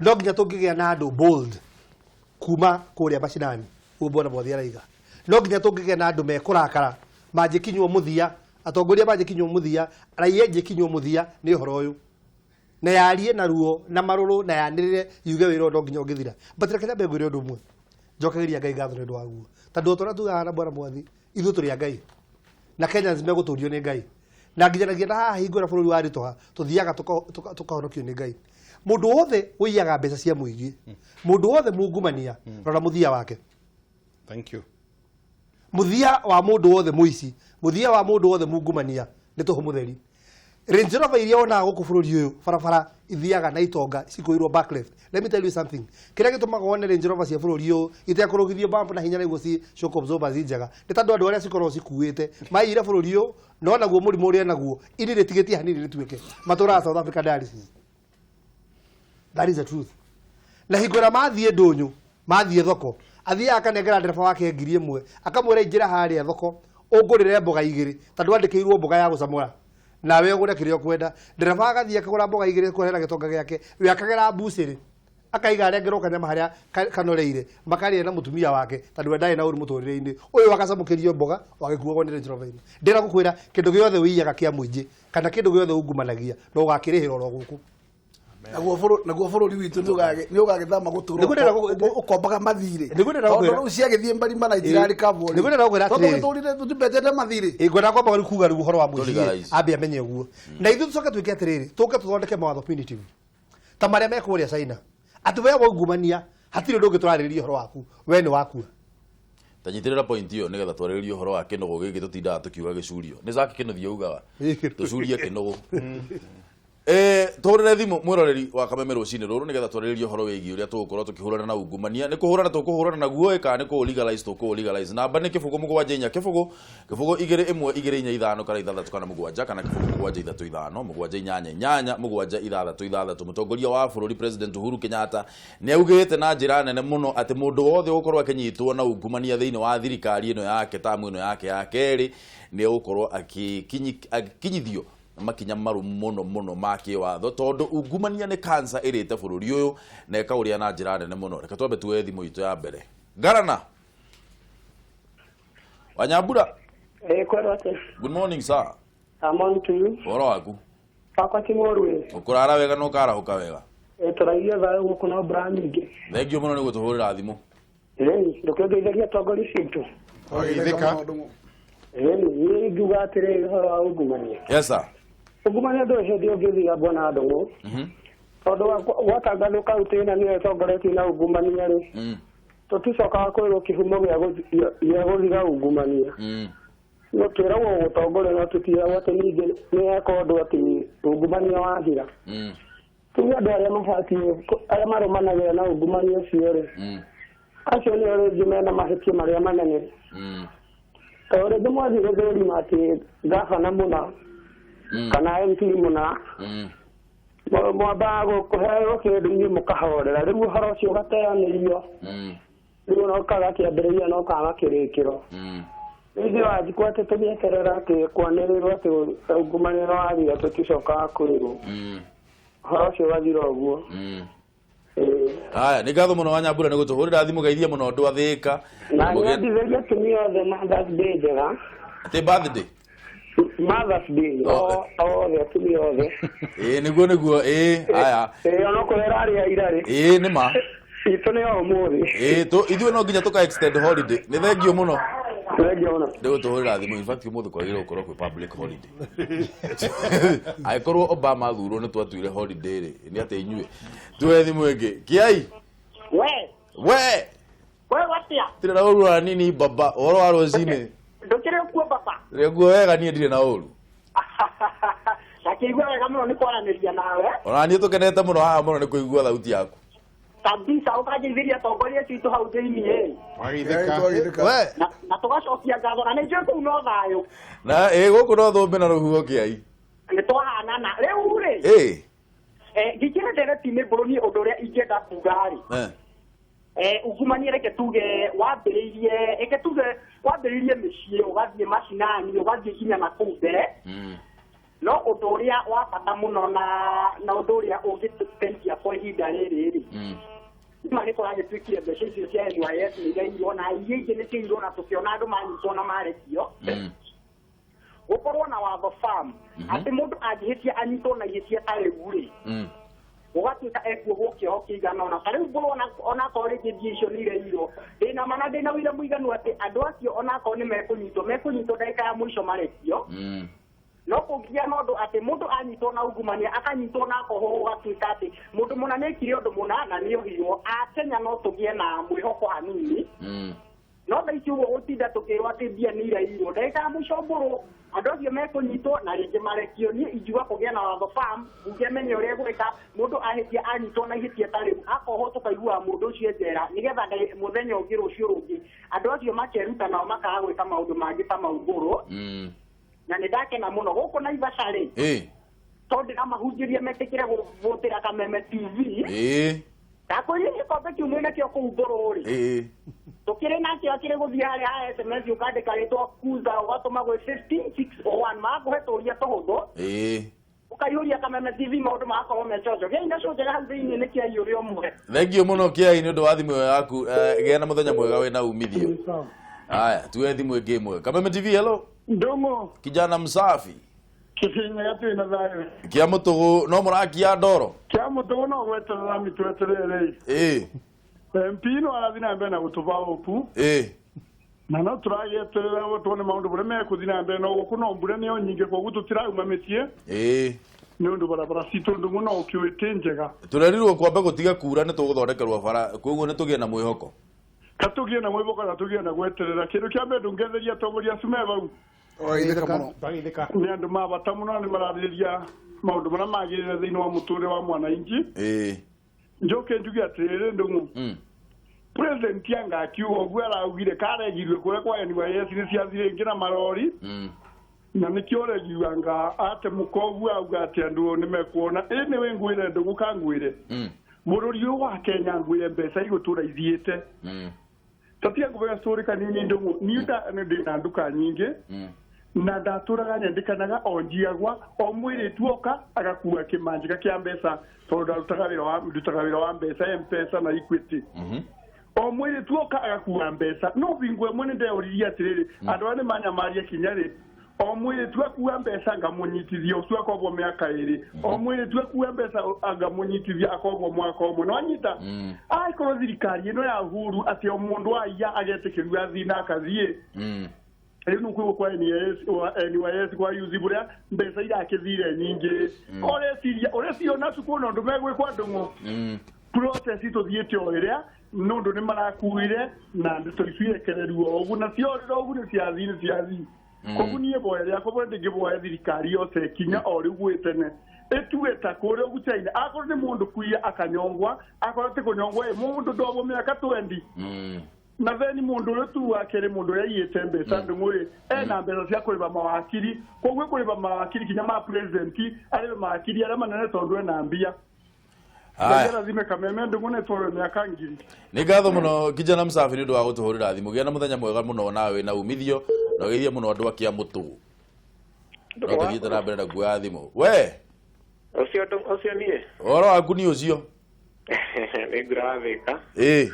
S2: No nginya tũngĩgĩa na andũ bold kuma kũrĩa macinani ũguo bwana Mwathi araiga. No nginya tũngĩgĩa na andũ mekũrakara manjĩkinywo mũthia, atongoria manjĩkinywo mũthia, raia njĩkinywo mũthia nĩ ũhoro ũyũ na yarie na ruo na marũrũ na yanĩrĩre yuge wĩra ũyũ no nginya ũngĩthira. But reke nyambe ngwĩre ũndũ ũmwe, njokagĩria Ngai ngatho nĩ ũndũ waguo tondũ o ta ũrĩa tugaga na bwana Mwathi ithuĩ tũrĩ a Ngai na Kenyans megũtũrio nĩ Ngai na nginyanagia na haha hingo ĩrĩa bũrũri waritũha tũthiaga tũkahonokio nĩ Ngai. Mũndũ wothe ũiyaga mbeca cia mũingĩ, mũndũ wothe mungumania, rora mũthia wake.
S4: Thank you.
S2: Mũthia wa mũndũ wothe mũici, mũthia wa mũndũ wothe mungumania nĩ tũhũ mũtheri. Range Rover iria wonaga gũkũ bũrũri ũyũ barabara ithiaga na itonga cikũirwo back left. Let me tell you something. Kĩrĩa gĩtũmaga wone Range Rover cia bũrũri ũyũ itekũrũgithio bump na hinya nĩguo ci shock absorbers njega nĩ tondũ andũ arĩa cikoragwo cikuĩte maiyire bũrũri ũyũ no naguo mũrimũ ũrĩa naguo ini rĩtigĩtie hanini rĩtuĩke matũraga South Africa dialysis. That is the truth. Na hingo ĩrĩa mathiĩ ndũnyũ mathiĩ thoko athiaga akanengera ndereba wake 1,000 akamwĩra ingĩra harĩa thoko ũngũrĩre mboga igĩrĩ tondũ andĩkĩirwo mboga ya gũcamũra nawe ũgũre kĩrĩa ũkwenda. Ndereba agathiĩ akagũra mboga igĩrĩ kũrehera gĩtonga gĩake we akagera mbucĩrĩ akaiga arengerwo kanyama harĩa kanoreire makarĩa na mũtumia wake tondũ we ndarĩ na ũru mũtũrĩre-inĩ ũyũ agacamũkĩrio mboga wagĩkuagwo nĩ Range Rover ĩno. Ndĩra gũkwĩra kĩndũ gĩothe ũiyaga kĩa mũingĩ kana kĩndũ gĩothe ungumanagia no ũgakĩrĩhĩra oro gũkũ.
S3: Naguo bũrũri witũ nĩ ũgagĩthama gũtũra
S2: Nĩguo ndĩrenda
S3: ũkombaga mathirĩ.
S2: Nĩguo ndĩrenda
S3: Tondũ
S2: gũkwĩra.
S3: rĩu ciagĩthiĩ mbarima na itirarikabwo rĩ.
S2: Nĩguo ndĩrenda gũkwĩra
S3: Tondũ
S2: atĩrĩrĩ.
S3: tũtũrire tũtibetete mathirĩ.
S2: Ĩ, ngwenda kwamba rĩu kuga rĩu ũhoro wa mũciĩ
S1: Legalize.
S2: ambe amenye ũguo na ithuĩ tũcoke twĩke atĩrĩrĩ tũke tũthondeke mawatho punitive ta marĩa me kũrĩa China atĩ we waungumania hatirĩ ũndũ ũngĩ tũrarĩrĩria ũhoro waku we nĩ wakua.
S1: Tanyitĩrĩra point ĩyo nĩgetha twarĩrĩrie ũhoro wa kĩnũgũ gĩkĩ tũtindaga tũkiuga gĩcurio nĩ Zack Kĩnũthia ugaga tũcurie kĩnũgũ. Tũhũrĩre thimũ mwĩroreri wa Kameme rũcinĩ rũrũ nĩgetha twarĩrĩrie ũhoro wĩgiĩ ũrĩa tũgũkorwo tũkĩhũrana na ungumania nĩ kũhũrana tũkũhũrana naguo ĩ kana nĩ kũ legalize tũkũ legalize. Namba nĩ 0 7 4 0 0 2 1 2 4 5 kana 6 kana 7 kana 0 7 3 5 7 8 8 7 6 6. Mũtongoria wa bũrũri President Uhuru Kenyatta nĩ augĩte na njĩra nene mũno atĩ mũndũ wothe ũgũkorwo akĩnyitwo na ungumania thĩinĩ wa thirikari ĩno yake tamu ĩno yake ya kerĩ nĩ egũkorwo agĩkinyithio makinya marũmu mũno mũno ma kĩwatho tondũ ungumania nĩ cancer ĩrĩte bũrũri ũyũ na ĩkaũrĩa na njĩra nene mũno. Reke twambe tuoye thimũ itũ ya mbere. Ngarana Wanyambura.
S5: Kwero atĩa?
S1: Good morning sir.
S5: I'm on to you.
S1: Ũhoro waku?
S5: Wakwa ti mũru.
S1: Ũkũrara wega na ũkarahũka wega?
S5: Tũraigua thayũ gũkũ na mbura nyingĩ.
S1: Thengiũ mũno nĩ gũtũhũrĩra thimũ.
S5: Ndũkĩngeithagia atongoria citũ.
S4: Wageithĩka.
S5: Niĩ ingiuga atĩrĩrĩ ũhoro wa ungumania.
S1: Yes sir.
S5: Ungumania ndũrĩ hĩndĩ ũngĩthira bwana Ndũng'ũ. Tondũ gwatangathwo kaunti ĩna nĩyo ĩtongoretie na ungumania rĩ, tũticokaga kwĩrwo kĩhumo gĩa gũthiga ungumania. No twĩragwo gũtongoria no tũtiragwo atĩ ningĩ nĩ eka ũndũ atĩ ungumania wathira. Tuge andũ arĩa mabatiĩ arĩa marũmanagĩra na ungumania ũcio rĩ, acio nĩo rĩngĩ mena mahĩtia marĩa manene. Tondũ rĩngĩ mwathiĩ gũthũrima atĩ gabana mũna kana MP mũna, mwambaga kũheo kĩndũ inyuĩ mũkahorera, rĩu ũhoro ũcio ũgateanĩrio, rĩu no kaga kĩambĩrĩria no kaga kĩrĩkĩro. Ithuĩ Wanjikũ atĩ tũgĩeterera atĩ kwanĩrĩrwo atĩ ungumania nĩ wathira tũticokaga kwĩrwo, ũhoro ũcio ũgathira ũguo.
S1: Haya, nĩ ngatho mũno Wanyambura nĩ gũtũhũrĩra thimũ, geithia mũno andũ a Thĩka.
S5: Na nyendithĩrie atumia othe Mother's Day njega.
S1: Atĩ birthday?
S5: Mother's Day othe, atumia othe.
S1: Ĩĩ, nĩguo nĩguo, ĩĩ, haya.
S5: Ĩĩ, onokorwo ĩrarĩ ira rĩ.
S1: Ĩĩ, nĩ ma.
S5: Itũ nĩ o ũmũthĩ.
S1: Ĩĩ, ithuĩ no nginya tũka extend holiday. Nĩ thengio mũno.
S5: Thengio mũno.
S1: Nĩ gũtũhũrĩra thimũ. In fact, ũmũthĩ kwagĩrĩirwo gũkorwo kwĩ public holiday. Angĩkorwo Obama athurwo nĩ twatuire holiday rĩ, nĩ atĩ inyuĩ. Tuoe thimũ ĩngĩ. Kĩai.
S6: We.
S1: We.
S6: We watia.
S1: Tirĩ na ũru ona nini baba, ũhoro wa rũcinĩ.
S6: Ndũkĩrĩ kuo baba.
S1: Rĩguo wega, niĩ ndirĩ na ũru.
S6: Nakĩigua wega mũno nĩ kwaranĩria nawe.
S1: Ona niĩ tũkenete mũno haha mũno nĩ kũigua thauti yaku.
S6: Kabisa, ũkangeithĩria atongoria acio hau thĩiniĩ.
S4: Wagithĩka.
S2: We.
S6: Na tũgacokia ngatho na nĩ njũĩ kũu no thayũ.
S1: Na ĩ gũkũ no thũmbĩ na rũhuho kĩai.
S6: Nĩ twahanana. Rĩu rĩ.
S1: Ĩ.
S6: Ngĩkĩra ndereti-inĩ mbũrũ niĩ ũndũ ũrĩa ingĩenda kuga rĩ. Ungumania reke tuge wambĩrĩirie, reke tuge wambĩrĩirie mĩciĩ, ũgathiĩ macinani, ũgathiĩ nginya na kũu mbere. No ũndũ ũrĩa wa bata mũno na ũndũ ũrĩa ũngĩtũteithia kwa ihinda rĩrĩ rĩ, nĩma nĩ kũragĩtuĩkire mbeca icio cia NYS nĩ iraiywo na iria ingĩ nĩ ciaiyirwo na tũkĩona andũ manyitwo na marekio. Gũkorwo na watho farm atĩ mũndũ angĩhĩtia anyitwo na ihĩtia ta rĩu rĩ, gũgatuĩka ekuohwo kĩoho kĩigana ũna. Ta rĩu mbũrũ onakorwo rĩngĩ mbia icio nĩ iraiyirwo, ndĩna ma na ndĩna ũira mũiganu atĩ andũ acio onakorwo nĩ mekũnyitwo, mekũnyitwo ndagĩka ya mũico marekio. No kũngĩgĩa na ũndũ atĩ mũndũ anyitwo na ungumania akanyitwo na akohwo, gũgatuĩka atĩ mũndũ mũna nĩ ekire ũndũ mũna na nĩ ohirwo, Akenya no tũgĩe na mwĩhoko hanini. No thaa ici ũguo gũtinda tũkĩrwo atĩ mbia nĩ iraiyirwo, ndagĩka ya mũico mbũrũ andũ acio mekũnyitwo na rĩngĩ marekio. Niĩ ingiuga kũgĩe na watho farm, mbunge menye ũrĩa ĩgwĩka, mũndũ ahĩtia anyitwo na ihĩtia ta rĩu akohwo, tũkaiguaga mũndũ ũcio njera, nĩgetha mũthenya ũngĩ rũciũ rũngĩ andũ acio makeruta nao makaga gwĩka maũndũ mangĩ ta mau mbũrũ. Na nĩ ndakena mũno gũkũ Naivasha rĩ, tondũ ndĩramahunjĩria metĩkĩre gũbũtĩra Kameme TV. Ndakwĩrire gĩkombe kĩu mwĩnakĩo kũu mbũrũ rĩ, tũkĩrĩ nakĩo akĩrĩ gũthiĩ harĩa ha SMS ũkandĩka rĩtwa Kuza ũgatũma gwĩ 15601, magakũhe tũria tũhũthũ, ũkaihũria Kameme TV, maũndũ magakorwo me conjo. Gĩai na cũ njega hau thĩiniĩ nĩ kĩai ũrĩa ũmwe.
S1: Thengio mũno kĩai nĩ ũndũ wa thimũ ĩyo yaku. Gĩa na mũthenya mwega wĩna umithio. Haya, tuwe thimũ ĩngĩ ĩmwe. Kameme TV, hello.
S7: Ndũng'ũ.
S1: Kijana msafi.
S7: Kĩrĩnyaga twĩna thayũ.
S1: Kĩa mũtũgũ no mũrakia ndoro.
S7: Kĩa mũtũgũ no gweterera mĩtweterere.
S1: Ĩ.
S7: MP no arathiĩ na mbere na gũtũba ũpu.
S1: Ĩ.
S7: Na no tũragĩeterera tuone maũndũ marĩa mekũthiĩ na mbere, no gũkũ no mbura nĩyo nyingĩ, koguo tũtirauma mĩciĩ.
S1: Ĩ.
S7: Nĩ ũndũ barabara citũ Ndũng'ũ no ũkĩũĩ ti njega.
S1: Tũrerirwo kwamba gũtiga kura nĩ tũgũthondekerwo bara, koguo nĩ tũgĩe na mwĩhoko.
S7: Katũgĩe na mwĩhoko na tũgĩe na gweterera. Kĩndũ kĩa mbere ndũngetheria atongoria acio me vau.
S3: Ũrageithĩka mũno.
S4: Ũrageithĩka.
S7: Nĩ andũ ma bata mũno, nĩ mararĩrĩria maũndũ marĩa magĩrĩire thĩinĩ wa mũtũrĩre wa mwananchi. Njoke njuge atĩrĩrĩ Ndũng'ũ, President anga akiuga ũguo araugire karegirwe kũrĩa kwa NYS nĩ ciathire ingĩ na marori, na nĩkĩo ũregirwe anga atemũka ũguo auga atĩ andũ nĩ mekuona. Ĩ nĩwe ngwĩre Ndũng'ũ, kangwĩre bũrũri ũyũ wa Kenya, ngwĩre mbeca igũtũra ithiĩte. Tatia ngũbega story kanini Ndũng'ũ, niĩ ndĩna nduka nyingĩ na ndatũraga nyandĩkanaga o njiagwa o mwĩrĩtu oka agakua kĩmanjĩka kĩa mbeca, tondũ ndarutaga wĩra wa ndutaga wĩra wa mbeca M-Pesa na Equity. O mwĩrĩtu oka agakua mbeca, no bingo ĩmwe nĩ ndeũririe atĩrĩrĩ, andũ aya nĩ manyamaria kinya rĩ, o mwĩrĩtu akua mbeca ngamũnyitithia ũcio akombwo mĩaka ĩrĩ, o mwĩrĩtu akua mbeca ngamũnyitithia akombwo mwaka ũmwe. No anyita angĩkorwo thirikari ĩno ya Uhuru atĩ o mũndũ aiya agetĩkĩrio athiĩ na akathiĩ, Rĩu nĩ kwĩgwo kwa NYS wa NYS kwa yuzi buria mbeca irakĩthire nyingĩ. Ũreciria ũreciria ona kuona ũndũ megwĩkwo ndũng'ũ process tũthiĩte o ĩrĩa nĩ ũndũ nĩ marakuire na ndeto icu irekererio o ũguo na ciorĩra ũguo nĩ ciathiĩ nĩ ciathiĩ. Koguo niĩ boya rĩakwa bũrĩa ndĩngĩboya thirikari yothe kinya o rĩu gwĩ tene ĩtue ta kũrĩa ũguo China akorwo nĩ mũndũ kuiya akanyongwa akorwo ti kũnyongwa ĩ mũndũ ndobwo mĩaka 20 na theni mũndũ ũrĩa tu wake nĩ mũndũ ũrĩa aiyĩte mbeca ndũng'ũ ĩ ena mbeca cia kũrĩba mawakiri koguo kũrĩba mawakiri kinya ma president arĩbe mawakiri arĩa manene tondũ ena mbia.
S1: Aya.
S7: Rathime kameme ndũng'ũ nĩ twarwo mĩaka ngiri.
S1: Nĩ ngatho mũno kijana msafi nĩ ũndũ wa gũtũhũrĩra thimũ. Gĩa na mũthenya mwega mũno nawe na umithio na ũgeithie mũno andũ a Kĩamũtũ. No tũthiĩte na mbere na kuoya thimũ. We
S8: Ũcio ũcio niĩ
S1: ũhoro waku nĩ ũcio?
S8: Nĩ ngura wa Thika.
S1: Ĩĩ.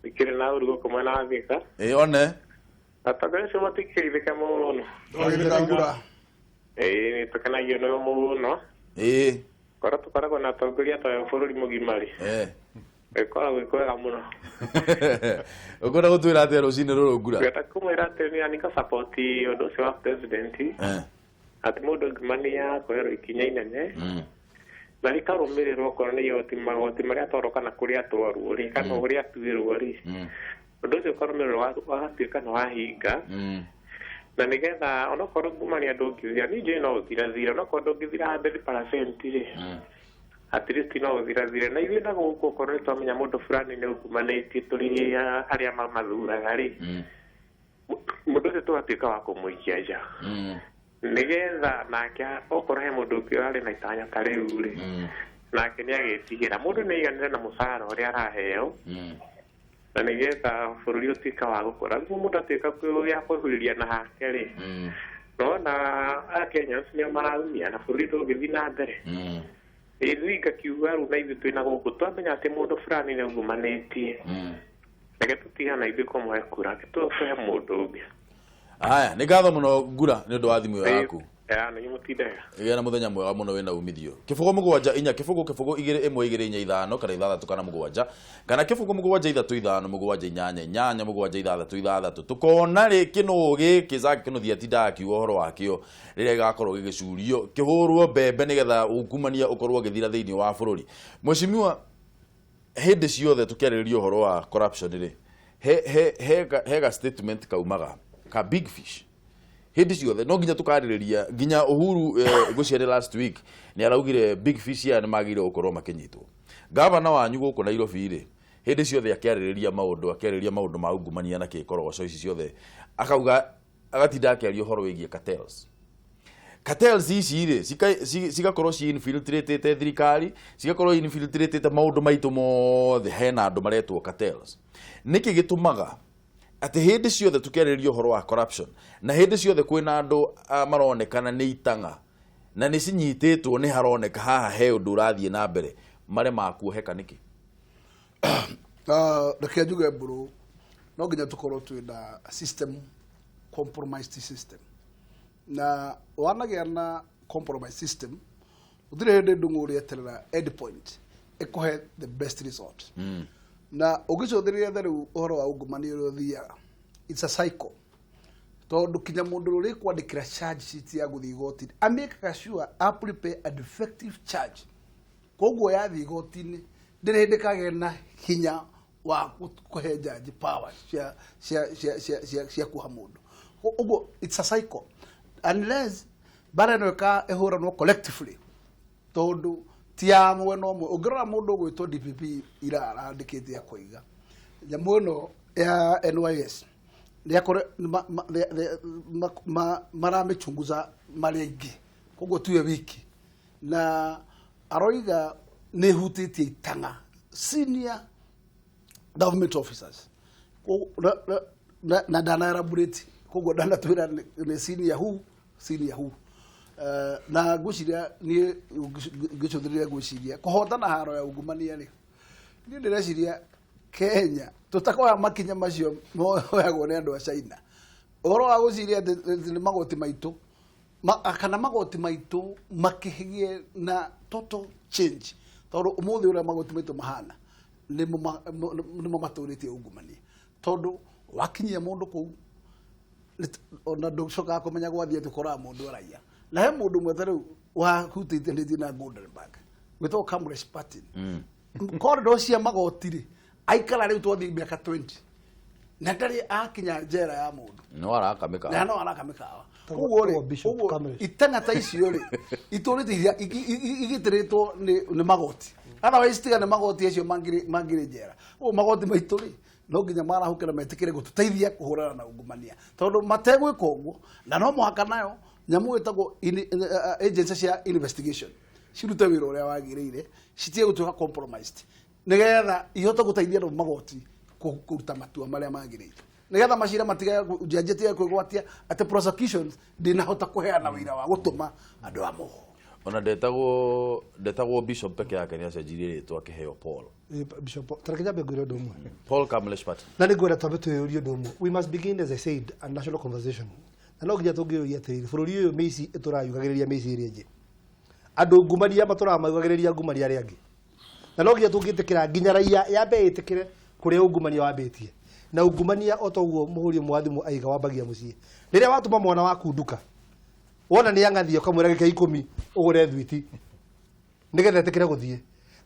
S8: Ndikĩrĩ na ũru gũkũ mwena wa Thika.
S1: Ĩĩ one.
S8: Atongoria acio matikĩrithĩka mũno.
S3: Twagĩrĩra ngura.
S8: Ĩĩ nĩ tũkenagio nĩo mũno.
S1: Ĩĩ.
S8: Korwo tũkoragwo na atongoria ta bũrũri mũgima rĩ. Ĩkoragwo ĩ kwega mũno.
S1: Ũkwenda gũtwĩra atĩa rũcinĩ rũrũ ngura?
S8: Ngwenda kũmwĩra atĩ nĩ nika support ũndũ ũcio wa president. Atĩ mũndũ ungumania kuoerwo ikinya inene na rĩkarũmĩrĩrwo okorwo nĩ igoti magoti marĩa atwarwo kana kũrĩa atwarwo rĩ kana ũrĩa atuĩrwo rĩ ũndũ ũcio ũkarũmĩrĩrwo wagatuĩka nĩ wahinga na nĩgetha onokorwo ungumania ndũngĩthira niĩ njũĩ no ũthirathire onokorwo ndũngĩthira 100% rĩ at least no ũthirathire na ithuĩ na gũkũ okorwo nĩ twamenya mũndũ fulani nĩ ungumanĩtie tũrĩ arĩa mamathuraga rĩ mũndũ ũcio tũgatuĩka wa kũmũikia nja nĩgetha nake okorwo he mũndũ ũngĩ arĩ na itanya ta rĩu rĩ nake nĩ agĩtigĩra mũndũ nĩ aiganĩre na mũcara ũrĩa araheo na nĩgetha bũrũri ũtuĩka wa gũkũra rĩu mũndũ atuĩka gĩa kwĩhurĩria na hake rĩ nona Akenya nĩo maraumia na bũrũri ndũngĩthiĩ na mbere. Ithuĩ ngakiuga rĩu na ithuĩ twĩna gũkũ twamenya atĩ mũndũ fulani nĩ ungumanĩtie reke tũtigana ithuĩ kũmũhe kura tũhe mũndũ ũngĩ.
S1: Aya nĩ ngatho mũno ngura nĩ ũndũ wa thimũ ĩyo yaku.
S8: Ya nĩ mũtindega.
S1: Gĩa na mũthenya mwega mũno wĩna umithio. 0 7 4 0 0 2 1 2 4 5 kana 6 kana 7 kana 0 7 3 5 7 8 8 7 6 6 tukona rĩ kĩnũ gĩkĩ Zack Kĩnuthia atindaga akiuga ũhoro wakĩo rĩrĩa gĩgakorwo gĩgĩcurio kĩhũrwo mbembe nĩgetha ungumania ũkorwo ũgĩthira thĩinĩ wa bũrũri. Mheshimiwa, hĩndĩ ciothe tũkĩarĩrĩria ũhoro wa corruption rĩ he ga statement kaumaga ka big fish hĩndĩ ciothe no nginya tũkarĩrĩria nginya Uhuru ngũciare last week nĩ araugire big fish aya nĩ magĩrĩire gũkorwo makĩnyitwo. Gavana wanyu gũkũ Nairobi rĩ hĩndĩ ciothe akĩarĩrĩria maũndũ ma ungumania na kĩkorogoco ici ciothe akauga agatinda akĩaria ũhoro wĩgiĩ cartels. Cartels ici rĩ cigakorwo ci infiltratĩte thirikari cigakorwo infiltratĩte maũndũ maitũ mothe hena andũ maretwo cartels. Nĩkĩ gĩtũmaga atĩ hĩndĩ ciothe tũkĩarĩrĩria ũhoro wa corruption na hĩndĩ ciothe kwĩna andũ maronekana nĩ itang'a na nĩ cinyitĩtwo nĩ haroneka haha he ũndũ ũrathiĩ na mbere marĩa makuoheka nĩkĩ?
S3: Reke njuge mbũrũ no nginya tũkorwo twĩna system compromised system na wanagĩa na compromise system gũtirĩ hĩndĩ ndũng'ũ ũrĩeterera end point ĩkũhe the best result. Na ũngĩcũthĩrĩria ta rĩu ũhoro wa ungumania ũrĩa ũthiaga it's a cycle tondũ kinya mũndũ ũrĩa ũrĩkwandĩkĩra charge sheet ya gũthiĩ igoti-inĩ amĩkaga sure a prepare a defective charge koguo yathiĩ igoti-inĩ ndĩrĩ hĩndĩ kagĩa na hinya wa kũhe judge power cia kuoha mũndũ. Ũguo it's a cycle unless bara ĩno ĩhũranwo collectively tondũ ti ya mwena ũmwe. Ũngĩrora mũndũ ũgwĩtwo DPP ira arandĩkĩte akoiga nyamũ ĩno ya NYS maramĩchunguza marĩ aingĩ koguo tuwe wiki na aroiga nĩ ĩhutĩtie itang'a senior government officers na ndana elaborate koguo ndanatwĩra nĩ senior who na ngwĩciria niĩ ngĩcũthĩrĩria ngwĩciria kũhotana haro ya ungumania rĩ niĩ ndĩreciria Kenya tũtakoya makinya macio moyagwo nĩ andũ a China ũhoro wa gwĩciria atĩ nĩ magoti maitũ kana magoti maitũ makĩgĩe na total change tondũ ũmũthĩ ũrĩa magoti maitũ mahana nĩmo matũrĩtie ungumania tondũ wakinyia mũndũ kũu Ona ndũcokaga kũmenya gwathiĩ atĩ ũkoraga mũndũ araiya. Na he mũndũ ũmwe ta rĩu wahutĩtie na Goldenberg gwĩtagwo Kamlesh Patil. Corridor cia magoti rĩ, aikara rĩu twathiĩ mĩaka 20 na ndarĩ akinya njera ya mũndũ.
S1: No araka mĩkawa.
S3: Na no araka mĩkawa. Koguo rĩ, ũguo iteng'a ta icio rĩ itũrĩte iria igitĩrĩtwo nĩ magoti. Otherwise tiga nĩ magoti acio mangĩrĩ njera. Ũguo magoti maitũ rĩ no nginya marahũke na metĩkĩre gũtũteithia kũhũrana na ungumania, tondũ mategwĩka ũguo, na no mũhaka nayo nyamũ ĩtagwo agency cia investigation cirute wĩra ũrĩa wagĩrĩire, citige gũtuĩka compromised, nĩgetha ihote gũteithia andũ magoti kũruta matua marĩa magĩrĩire, nĩgetha macira matige njanji tige kwĩgwatia atĩ prosecutions ndinahota kũheana wĩra wa gũtũma andũ a mũho.
S1: Ona ndetagwo Bishop peke yake, nĩ acenjirie rĩtwa akĩheo Paul.
S2: Bishop, tareke nyambe ngwĩre ũndũ ũmwe.
S1: Paul Kamlesh Patil.
S2: Na nĩ ngwenda twambe twĩyũrie ũndũ ũmwe. We must begin, as I said, a national conversation. Na no nginya tũngĩũria atĩrĩrĩ, bũrũri ũyũ mĩici ĩtũrayugagĩrĩria mĩici ĩrĩa ĩngĩ. Andũ ngumania matũramayugagĩrĩria ngumania arĩa angĩ. Na no nginya tũngĩtĩkĩra nginya raia yambe ĩtĩkĩre kũrĩa ungumania wambĩtie. Na ungumania o ta ũguo mũhũri ũmwe wa thimũ aiga wambagia mũciĩ. Rĩrĩa watũma mwana waku nduka, wona nĩ ang'athia ũkamwĩra gĩke 10 ũgũre thwiti nĩgetha etĩkĩre gũthiĩ.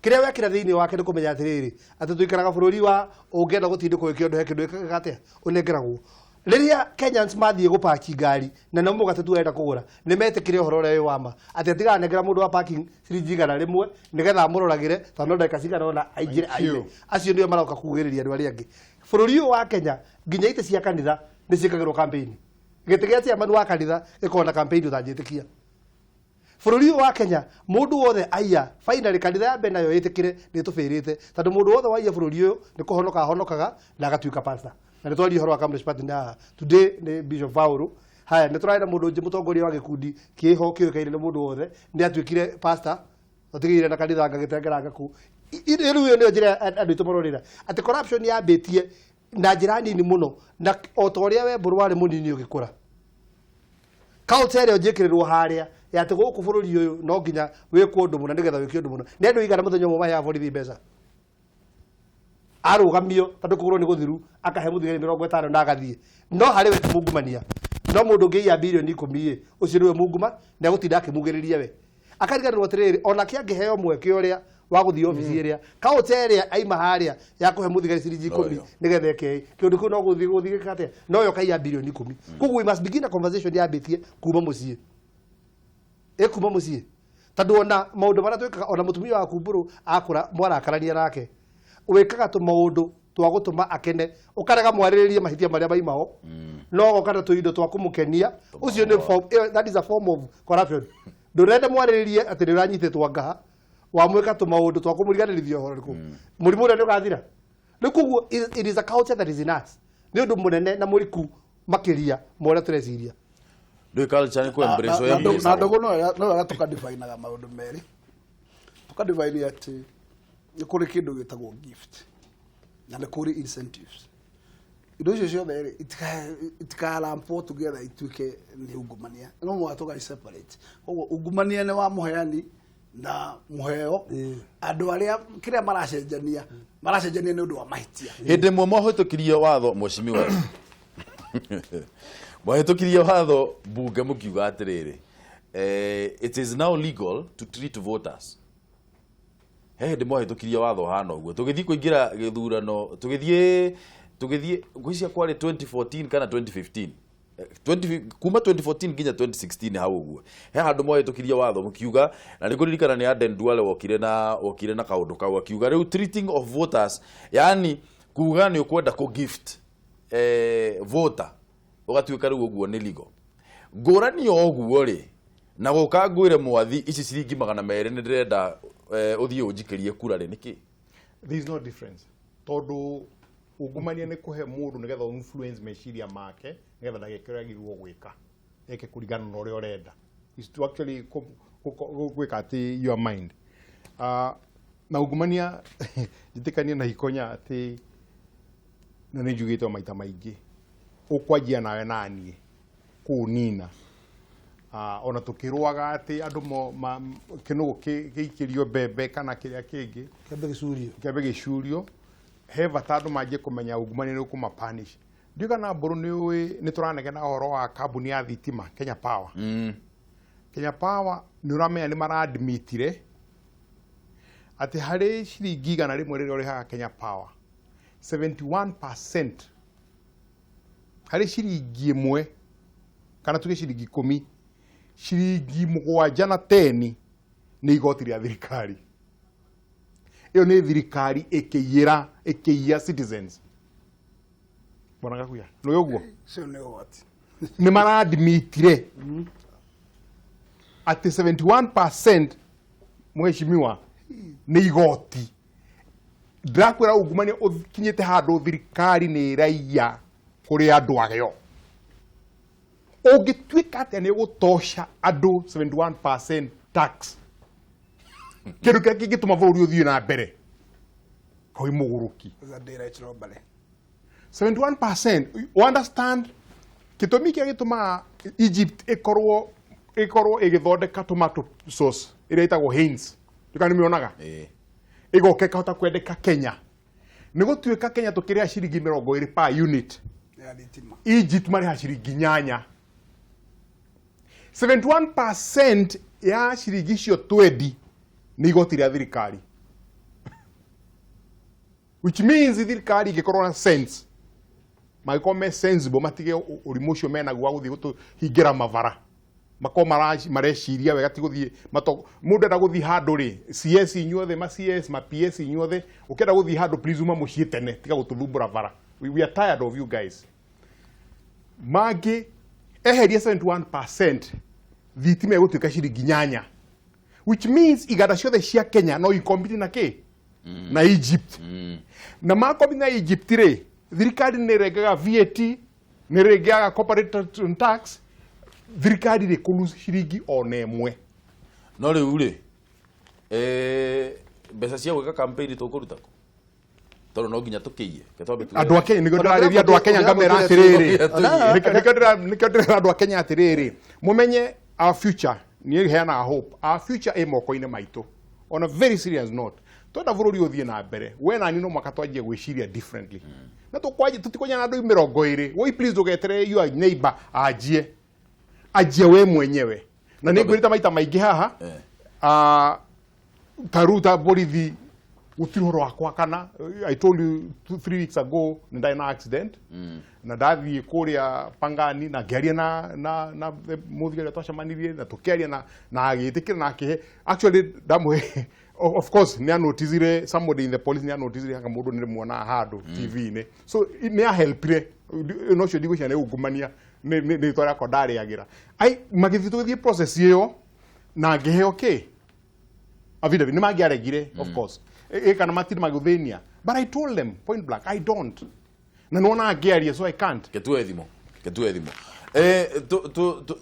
S2: Kĩrĩa wekĩra thĩinĩ wake nĩ kũmenya atĩrĩrĩ, atĩ tũikaraga bũrũri wa ũngĩenda gũtindĩkwo wĩke ũndũ he kĩndũ gĩkaga atĩa ũnengeragwo. Rĩrĩa Kenyans mathiĩ gũpaki ngari na no mũgate tu arenda kũgũra, nĩ metĩkĩre ũhoro ũrĩa wĩ wa ma atĩ atiganengera mũndũ wa parking ciringi 100 nĩgetha amũroragĩre tondũ no ndagĩka cigana ũna aingĩre aime. Acio nĩo maroka kugĩrĩria andũ arĩa angĩ. Bũrũri ũyũ wa Kenya nginya itĩ cia kanitha nĩ ciĩkagĩrwo campaign. Gĩtĩ gĩa chairman wa kanitha gĩkoragwo na campaign ũtangĩtĩkia. Bũrũri ũyũ wa Kenya mũndũ wothe aiya, finally kanitha ya mbere nayo ĩtĩkĩre nĩ ĩtũbĩrĩte, tondũ mũndũ wothe waiya bũrũri ũyũ nĩ kũhonoka ahonokaga na agatuĩka pastor. Na nĩ twaria ũhoro wa Kamlesh Patil haha today nĩ Bishop Paul. Haya, nĩ tũrarĩ na mũndũ ũngĩ mũtongoria wa gĩkundi kĩho kĩũĩkaine nĩ mũndũ wothe, nĩ atuĩkire pastor, atigĩire na kanitha ngagĩtengeranga kũu. Rĩu ĩyo nĩyo njĩra andũ aitũ marorĩra atĩ corruption yambĩtie na njĩra nini mũno, na o ta ũrĩa we Mbũrũ warĩ mũnini ũgĩkũra. Culture ĩrĩa ũnjĩkĩrĩrwo harĩa ya atĩ gũkũ bũrũri ũyũ no nginya wĩkwo ũndũ mũna nĩgetha wĩke ũndũ mũna. Nĩ andũ aigana mũthenya ũmwe maheaga borithi mbeca? Arũgamio tondũ kũgũrũ nĩ gũthiru, akahe mũthigari 50 na agathiĩ. No harĩ we ti mungumania. No mũndũ ũngĩiya birioni 10 ĩ, ũcio nĩwe munguma, na egũtinda akĩmugĩrĩria we. Akariganĩrwo atĩrĩrĩ, onake angĩheo mweke ũrĩa wa gũthiĩ obici ĩrĩa, culture ĩrĩa aima harĩa ya kũhe mũthigari ciringi 10 nĩgetha eke kĩũndũ kĩu no gũthiĩ gũthiĩ gĩka atĩa, no yo kaiya birioni 10. Koguo we must begin a conversation yambĩtie kuma mũciĩ. Ĩ kuma mũciĩ. Tondũ ona maũndũ marĩa twĩkaga, ona mũtumia waku Mbũrũ akũra mwarakarania nake, wĩkaga tũmaũndũ twa gũtũma akene, ũkarega mwarĩrĩrie mahĩtia marĩa maimao, no ũgoka na tũindo twa kũmũkenia. Ũcio nĩ form, that is a form of corruption. Ndũrenda mwarĩrĩrie atĩ nĩ ũranyitĩtwo ngaha, wamwĩka tũmaũndũ twa kũmũriganĩrithia ũhoro ũrĩkũ, mũrimũ ũrĩa nĩ ũgathira. Rĩu koguo it is a culture that is in us. Nĩ ũndũ mũnene na mũriku makĩria ma ũrĩa tũreciria.
S1: Ndũĩ culture nĩ kũ embrace
S3: Na
S1: o embrace.
S3: Na ndũgũ no wega tũkadivinaga maũndũ merĩ. Tũkadivine atĩ nĩ kũrĩ kĩndũ gĩtagwo gift na nĩ kũrĩ incentives. Indo icio ciothe rĩ itikarampwo together ituĩke nĩ ungumania. No mũhaka tũgai separate. Koguo ungumania nĩ wa mũheani na mũheo, andũ arĩa kĩrĩa maracenjania maracenjania nĩ ũndũ wa mahĩtia.
S1: Hĩndĩ ĩmwe mwahĩtũkirie watho, mheshimiwa, mwahĩtũkirie watho mbunge mũkiuga atĩrĩrĩ, it is now legal to treat voters. He hĩndĩ mwahĩtũkirie watho hana ũguo, tũgĩthiĩ kũingĩra gĩthurano, tũgĩthiĩ ngwĩciria kwarĩ 2014 kana 2015, 20 kuma 2014 nginya 2016 hau ũguo, he handũ mwahĩtũkirie watho mũkiuga, na nĩ ngũririkana nĩ Aden Duale wokire na kaũndũ kau, akiuga rĩu treating of voters, yani kuga nĩ ũkwenda kũ gift voter, ũgatuĩka rĩu ũguo nĩ legal. Ngũrani o ũguo rĩ, na gũka ngwĩre mwathi ici ciringi 200 nĩ ndĩrenda ũthiĩ ũnjikĩrie kura rĩ, nĩkĩ?
S4: There is no difference, tondũ ungumania nĩ kũhe mũndũ nĩgetha influence meciria make nĩgetha ndageke ũrĩa agĩrĩirwo gwĩka, eke kũringana na ũrĩa ũrenda. Is to actually gwĩka atĩ your mind. Na ungumania njĩtĩkanie na Ikonya atĩ na nĩ njugĩte maita maingĩ, ũkwanjia nawe naniĩ kũũnina. Ona tũkĩrũaga atĩ andũ kĩnũgũ gĩikĩrio mbembe kana kĩrĩa kĩngĩ
S2: kĩambe gĩcurio,
S4: kĩambe gĩcurio, he bata andũ manjie kũmenya ungumania nĩ ũkũma punish. Ndiũĩ kana Mbũrũ nĩ ũĩ nĩ tũranegena ũhoro wa kambuni ya thitima Kenya Power. Kenya Power nĩ ũramenya nĩ maradmitire atĩ harĩ ciringi 100 rĩrĩa ũrĩhaga Kenya Power 71% harĩ ciringi 1 kana tuge ciringi 10 ciringi 7 na 10 nĩ igoti rĩa thirikari. Ĩyo nĩ thirikari ĩkĩiyĩra ĩkĩiya citizens. Bwana Gakuya nĩ ũguo
S3: Ũcio nĩ ũgwati.
S4: Nĩ maradmitire atĩ 71% mheshimiwa nĩ igoti. Ndĩrakwĩra ungumania ũkinyĩte handũ thirikari nĩ ĩraiya kũrĩ andũ ayo. Ũngĩtuĩka atĩa nĩ ũgũtosha andũ 71% tax, kĩndũ kĩrĩa kĩngĩtũma bũrũri ũthiĩ na mbere koi mũgũrũki.
S3: That's a daylight robbery.
S4: 71%. You understand gĩtũmi kĩrĩa gĩtũmaga Egypt ĩkorwo ĩgĩthondeka tomato sauce ĩrĩa ĩtagwo Heinz, ndũka nĩ mĩonaga ĩgoka ĩkahota kwendeka Kenya. Nĩ gũtuĩka Kenya tũkĩrĩha ciringi 20 per unit,
S3: Ya thitima.
S4: Egypt marĩha ciringi 8. 71% ya ciringi icio twendi nĩ igoti rĩa thirikari, which means thirikari ĩngĩkorwo na sense, mangĩkorwo me sensible, matige ũrimũ ũcio menaguo wa gũthiĩ gũtũhingĩra mabara, makorwo mareciria wega, ti gũthiĩ mũndũ enda gũthiĩ handũ rĩ, CS inyuothe, ma CS, ma PS inyuothe, ũkĩenda gũthiĩ handũ please uma mũciĩ tene, tiga gũtũthumbũra bara. We are tired of you guys. Mangĩ eheria 71% thitima ĩgũtuĩka ciringi 8, which means iganda ciothe cia Kenya no ikompete na kĩ na Egypt. Na makompete na Egypt rĩ, thirikari nĩ ĩrengaga VAT, nĩ ĩrengaga corporate tax, thirikari rĩ kũ lose ciringi ona ĩmwe.
S1: No rĩu rĩ, mbeca cia gwĩka campaign tũkũruta kũ? Tondũ no nginya tũkĩiye.
S4: Andũ a Kenya nĩkĩo ndĩrarĩria andũ a Kenya ngamera atĩrĩrĩ, nĩkĩo ndĩrera andũ a Kenya atĩrĩrĩ, mũmenye our future, niĩ heanaga hope, our future ĩ moko-inĩ maitũ. On a very serious note, twenda bũrũri ũthiĩ na mbere, we na niĩ no mũhaka twanjie gwĩciria differently. Na tũtikwanjia na andũ 20, woi please ndũgeterere your neighbor anjie, anjie we mwenyewe. Na nĩ ngwĩrĩte maita maingĩ haha, ta rĩu ta borithi gũtirĩ ũhoro wakwa kana I told you 2-3 weeks ago nĩ ndarĩ na accident, na ndathiĩ kũrĩa Pangani na ngĩaria na mũthigari ũrĩa twacemanirie na tũkĩaria na agĩtĩkĩra na akĩhe, actually ndamũhe, of course nĩ anoticire somebody in the police, nĩ anoticire hanga mũndũ nĩ muona handũ TV-inĩ, so nĩ ahelpire no ũcio ndigwĩciria nĩ ungumania nĩ rĩtwa rĩakwa ndarĩagĩra. Ai magĩthiĩ tũgĩthiĩ process ĩyo na ngĩheo kĩ affidavit, nĩ mangĩaregire of course, kana matirĩ magũthĩnia, but I told them point blank I don't, na nĩwona ngĩaria so I can't.
S1: Ketue thimũ.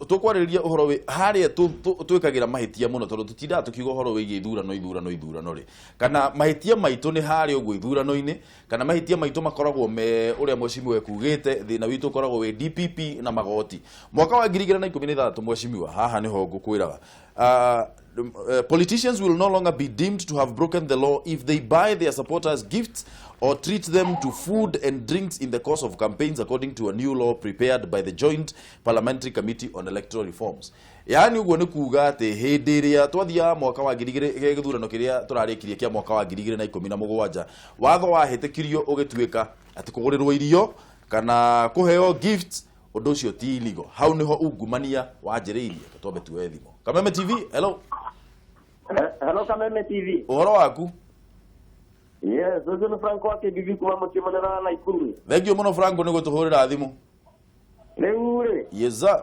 S1: Tũkwarĩrĩria ũhoro wĩ harĩa twĩkagĩra mahĩtia mũno, tondũ tũtindaga tũkiuga ũhoro wĩgiĩ ithurano rĩ, kana mahĩtia maitũ nĩ harĩa ũguo ithurano-inĩ, kana mahĩtia maitũ makoragwo me ũrĩa mheshimiwa ekugĩte, thĩna witũ ũkoragwo wĩ DPP na magoti. Mwaka wa 2016 mheshimiwa, haha nĩho ngũkwĩraga, politicians will no longer be deemed to have broken the law if they buy their supporters gifts or treat them to food and drinks in the course of campaigns, according to a new law prepared by the Joint Parliamentary Committee on Electoral Reforms. Yaani ũguo nĩ kuga atĩ hĩndĩ ĩrĩa twathiaga mwaka wa 2000 gĩthurano kĩrĩa tũrarĩkirie kĩa mwaka wa 2017, watho wahĩtũkirio ũgĩtuĩka atĩ kũgũrĩrwo irio kana kũheo gifts, ũndũ ũcio ti illegal. Hau nĩho ungumania wanjĩrĩirie. Twambe tuoe thimũ. Kameme TV, hello.
S9: Hello Kameme TV.
S1: Ũhoro waku?
S9: Yes, ũcio nĩ Franco wa KBB kuma mũciĩ wa Naikuru.
S1: Thank you mũno Franco nĩ gũtũhũrĩra thimũ.
S9: Rĩu rĩ,
S1: Yes sir.